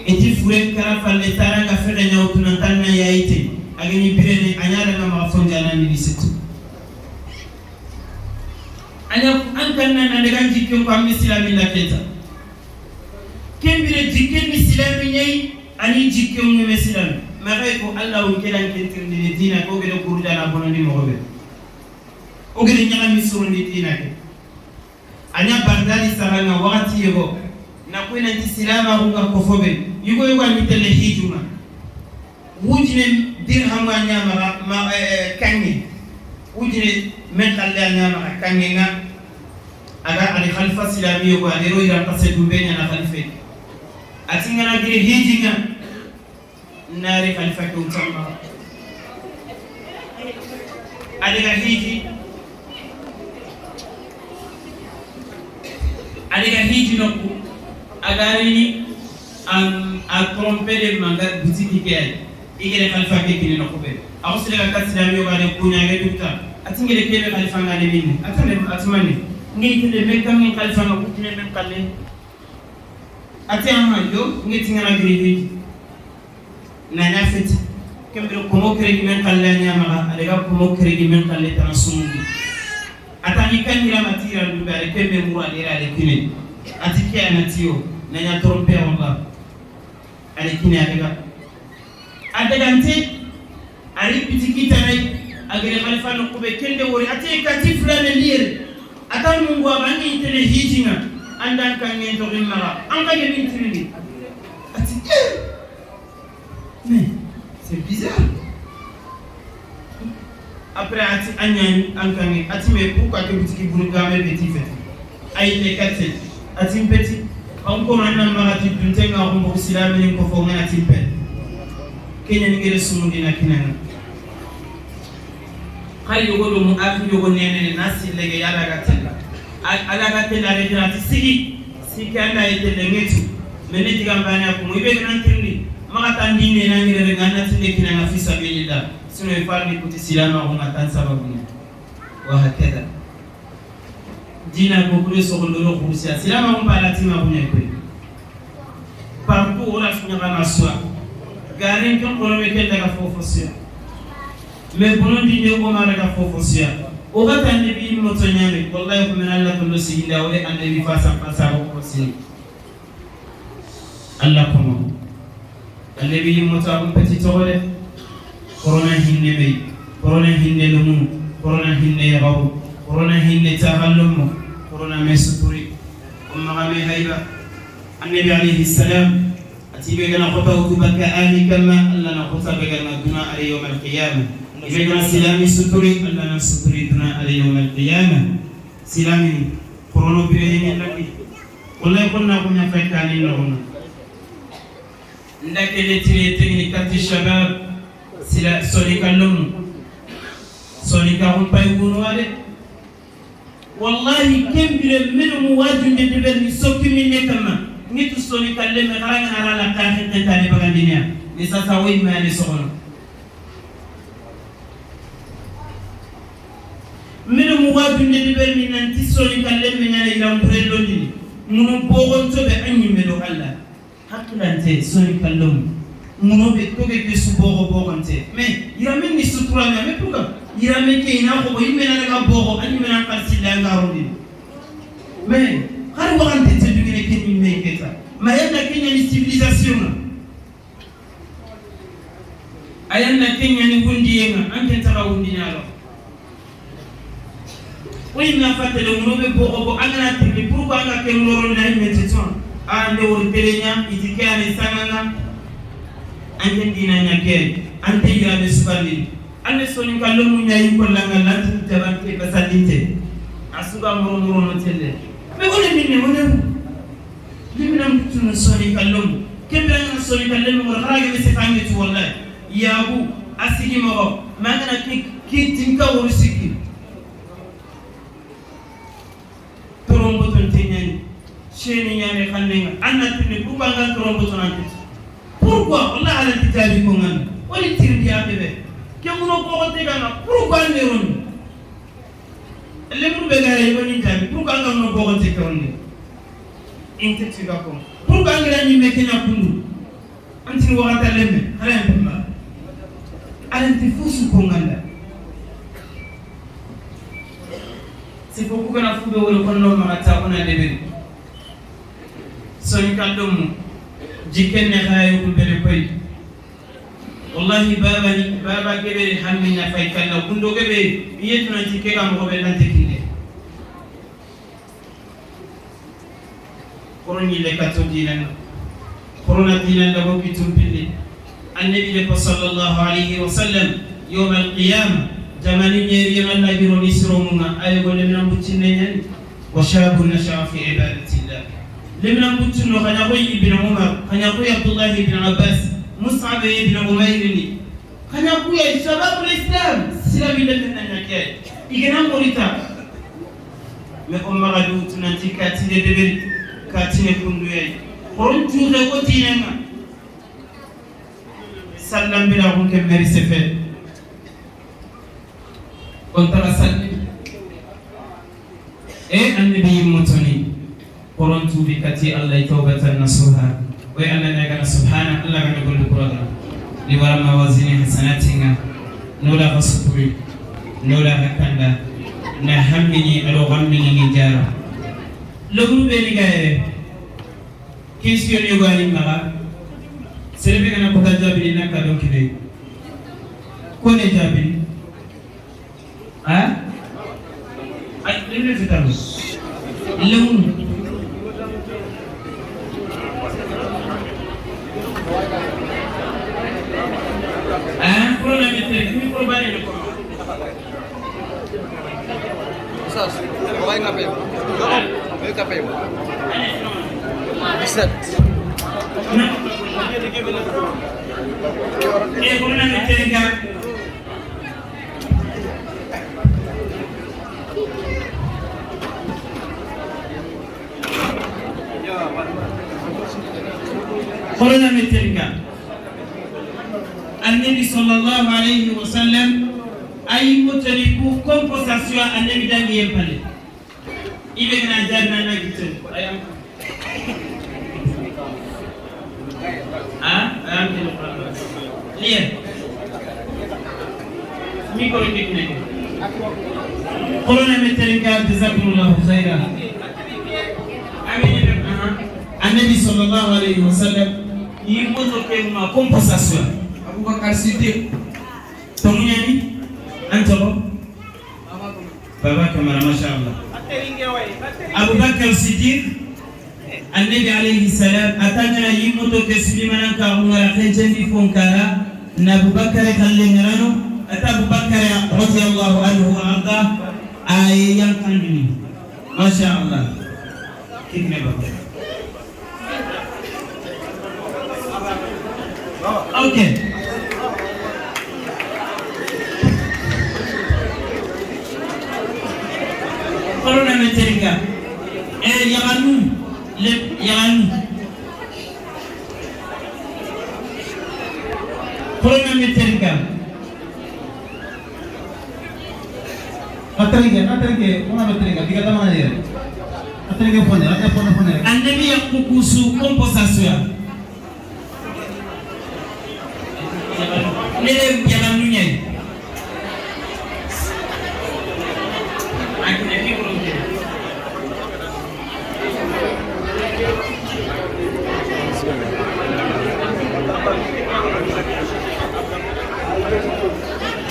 eti fure karafalle taranga fere nyawtu nan tanna yaite ageni birene anyara na ma fonja na ni situ anya antanna na daga jikken ko amni silami la keta kembire jikken ni silami nyai ani jikken mu me silami ma ko Allah on kelan kentirni ni dina ko gele kurda na bonondi mo be o gele nyaga mi surundi dina ke anya bandali saranga wakati yego na ko ina ti silama ko ko fobe yugo yugo ni tele hijuma wujine dirham anya ma kangi wujine men khalle anya ma kangi nga aga ali khalifa silami yugo adero ira qase dumbenya na khalife atinga na gire hijinga nari khalifa ko tamba adiga hiji adiga hiji nokku agarini am a tromper de manga boutique ke igere khalifa ke kini nokku be awsile ka silami yugo ade kunya ge dukta atingere kebe khalifa ngale minni atane atmani ngi tele mekam ngi khalifa nga kutine men kalle ati amma yo ngi tingana gire hiji na nafet kembere komo kregi men kalle nyama alega komo kregi men kalle tan sumundi atani kanira matira ndumbe ale kembe muru alera ale kine ati ke anatio na nya tromper wallah ale kine alega adagante ari bitiki tanai agere khalifa no kube kende wori ate kati fulane lier atan mungu abangi tele hijinga andan kangen to rimara an ka min tirindi ati mais c'est bizarre. Après ati anyani ankange ati mais pourquoi que bitiki bunga me petit fait ay le katse ati petit encore an marati duntenga ko mo silami ko fo ngana ati pe kenya ni ngere sumundi na kinana khali yogo do mu afi yogo nene nasi lege yala gatella ala gatella re ati sigi sikanda ite lengetu mene tigambana ko mo ibe nan tirndi maka tandine na ngere ngana tinde kinanga fi sabilillah sino ifalni kuti silama ko matan sababu wa hakada dina ko kure sogondoro khursia silama ko bala tima ko nyai ko partout ora sunya kana swa garen ko ko me kenda ka fofo sia me bonondi ne ko mara ka fofo sia o ga tande bi mo to nyame wallahi ko men Allah ko lo siginda wala annabi fa sa fa sa ko sini Allah ko mo annabi mo ta ko petit tore corona hinne be corona hinne lumu corona hinne yabu corona hinne tahallumu corona me suturi umma me hayba annabi alayhi salam atibe gana khota utubaka ahli kama alla na khota be gana duna ali yawm al qiyamah ibe gana silami suturi alla na suturi duna ali yawm al qiyamah silami corona bi ni laki wallahi kunna kunna faykani no ndakele tire tegni kati shabab sila solika lum solika rumpay wonwade wallahi kembire menu mu wajunde debel ni sokki min ne kama ngitu solika le me garanga ala la taxinte tane bagandinia ni sasa way mani soxona menu mu wajunde debel ni nanti solika le me nyane iram prelondini munu bogon tobe anyi melo Allah hakilante solika lum muno be toge ke su bogo bogante mais iramin ni sutura mais pourquoi Yirame ke ina ko yimena daga bogo an yimena kalsi la ngaro mais har waxante te dugene ken yimme keta ma yanda kenya ni civilisation ayanna kenya ni wundiyenga an ken taga wundinalo woni na fatele ngobe bogo bo angana tirni pourquoi anga ken loro na yimme teton ande wor telenya itike ani sanganga an ken dina nyake an te yirabe sukandi ande soni kallo mu nyayi ko langa lanti tabante basalinte asuga moro moro no telle me woni minne woni limina mutunu soni kallo mu kembra na soni kallo mu kharaga me sefangi tu wallahi yabu asigi mo mangana ki tinka wori sikki torombo ton tenyani cheni nyane khallenga anna tinne pourquoi ngal torombo ton anti pourquoi wallahi ala titabi ko ngan woni tirdi abebe kenguno ko ko teganga pourquoi neroni lemru be gare woni tabi pourquoi ngal no ko ko tegonni inte tiga ko pourquoi ngal ni mekenya kundu anti wakata lemme hala pima alanti fusu ko nganda c'est pourquoi na fube wala konno marata ona lebel soni kallum jikenne khayu ko bele koy wallahi baba ni baba kebe hammina fay kalla kundo kebe yetuna jikke kam ko be nante kille koroni le kato dinan korona dinan da ko kitumpilli annabi le sallallahu alayhi wa sallam yawm al-qiyamah jamani nyeri yalla biro nisromunga ay go lemna buccinne nyen wa shabun nasha fi ibadatillah lemna buccinno khanya koy ibn umar khanya koy abdullah ibn abbas mus'ab ibn umayr ni khanya koy shabab al-islam silabi lemna nyake igena morita me umma gadu tunanti katine debel katine kundu yay horon tuure ko tinenga sallam bila ko ke meri sefe kontara salli e annabi mutoni horon tuubi kati allah tawbatan nasuha wa anna naga subhana allah ga gol qur'an li wara mawazini hasanatinga nola khasukuri nola hakanda na hammini alo gammini ni jara logru be ni gaere question yoga ni mara selebe kana kota jabiri na ka don kide ko ne jabiri ha ay lemme fitalo lemu ah corona metere mi ko bari ko Sas, boleh ngapain? Boleh ngapain? Bisa. Eh, corona metere ka corona metere ka Annabi sallallahu alayhi wa sallam ay mutariku compensation annabi dangi yempale ibe gana jarna na gitel ayam ah ayam ke liya mi ko tekne corona metere ka jazakumullahu khairan amin. Annabi sallallahu alayhi wa sallam yi moto ke ma compensation Abubakar Siddiq tomunyani anto baba kamara masha Allah Abubakar Siddiq annabi alayhi salam atangana yimoto ke sulimana ka ngara khenjendi fonkara na Abubakar kalle ngarano ata Abubakar radiyallahu anhu wa arda ay yankandini masha Allah kikne baba okay. Corona meterika e yaganu le yaganu corona meterika atrige ona meterika diga tamana yere atrige fone atrige fone fone annabi yakukusu compensation nele yaganu nyai Akine micro ke.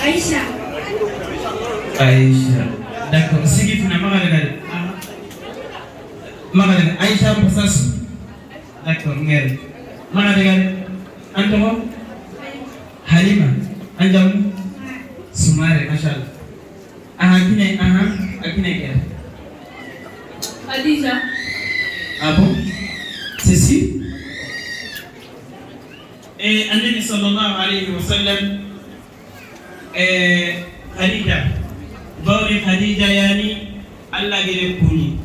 Aïcha. Aïcha. D'accord. Sigi funa maga daga. Maga daga Aïcha Mposasu. D'accord, ngel. Maga daga antomo Halima. Anjam Sumare, mashallah. Aha kine, aha akine ke. Khadija. Ah bon? C'est sûr? Et Annabi sallallahu alayhi wa sallam Khadija bawri Khadija yani Allah gere kuni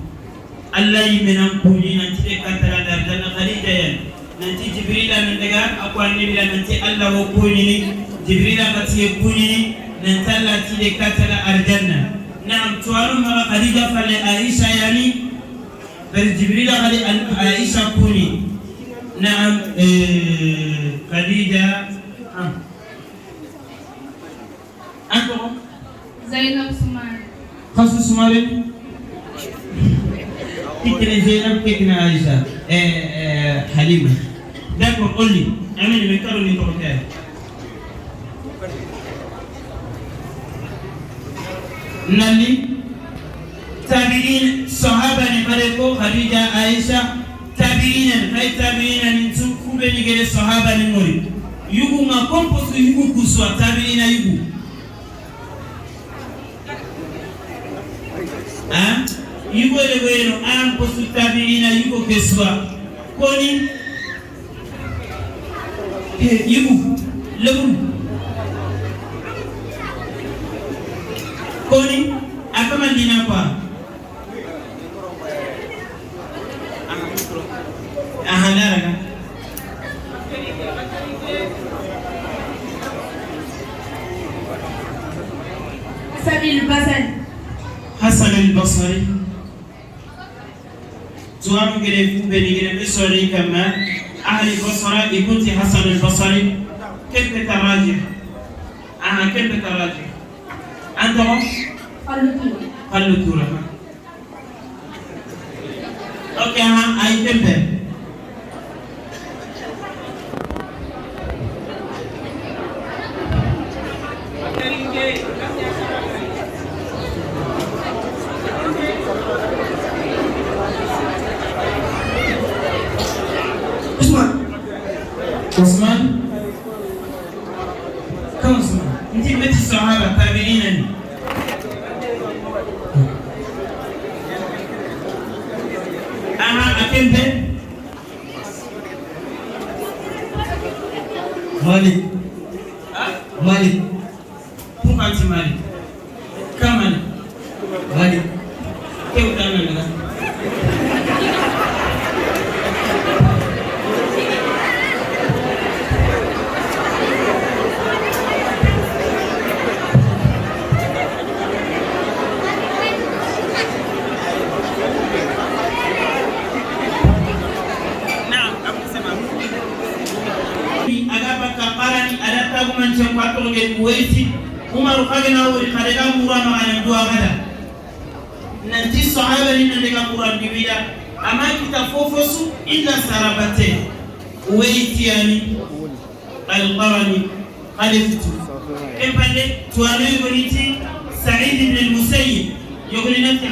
Allah yimenan kuni nanti de kantara dar janna Khadija yani nanti Jibril nan daga akwa annabi nanti Allah wo kuni ni Jibril kati kuni ni nanti Allah ti de kantara arjanna na'am tuwaru mara Khadija fale Aisha yani bal Jibril khali Aisha kuni na'am Khadija Encore Zainab Soumare. Khasu Soumare. Kikine Zainab kikine Aisha Halima. D'accord, Oli. Amine me karo ni tokay. Nali tabi'in sahaba ni bare ko Khadija Aisha tabi'in hay tabi'in ni tsu kube ni gere sahaba ni mori. Yugu ma komposu yugu kuswa tabi'ina yugu. Ah, yugo le weno an posu tabi'ina yugo keswa koni yugo lebu koni akama dina kwa aha naraga Hasan al-Basri. Hasan al-Basri tuwaru gere fube ni gere misori kama ahli Basra ikunti Hasan al-Basri كيف تراجع؟ كيف تراجع؟ أنت قالوا تورا أوكي أي كيف؟ عثمان كم عثمان؟ انت بنت الصحابة تابعين أنا أكمل مالك مالك كم أنت مالك؟ كم مالك؟ مالك كيف تعمل هذا؟ Umar kagena wori khadega murano anan duwa gada nanti sahaba ni nan Qur'an diwida ama kita fofosu illa sarabate weitiyani alqarani khaliftu kempande tuwano yogoni ti Sa'id ibn al-Musayyib yogoni nanti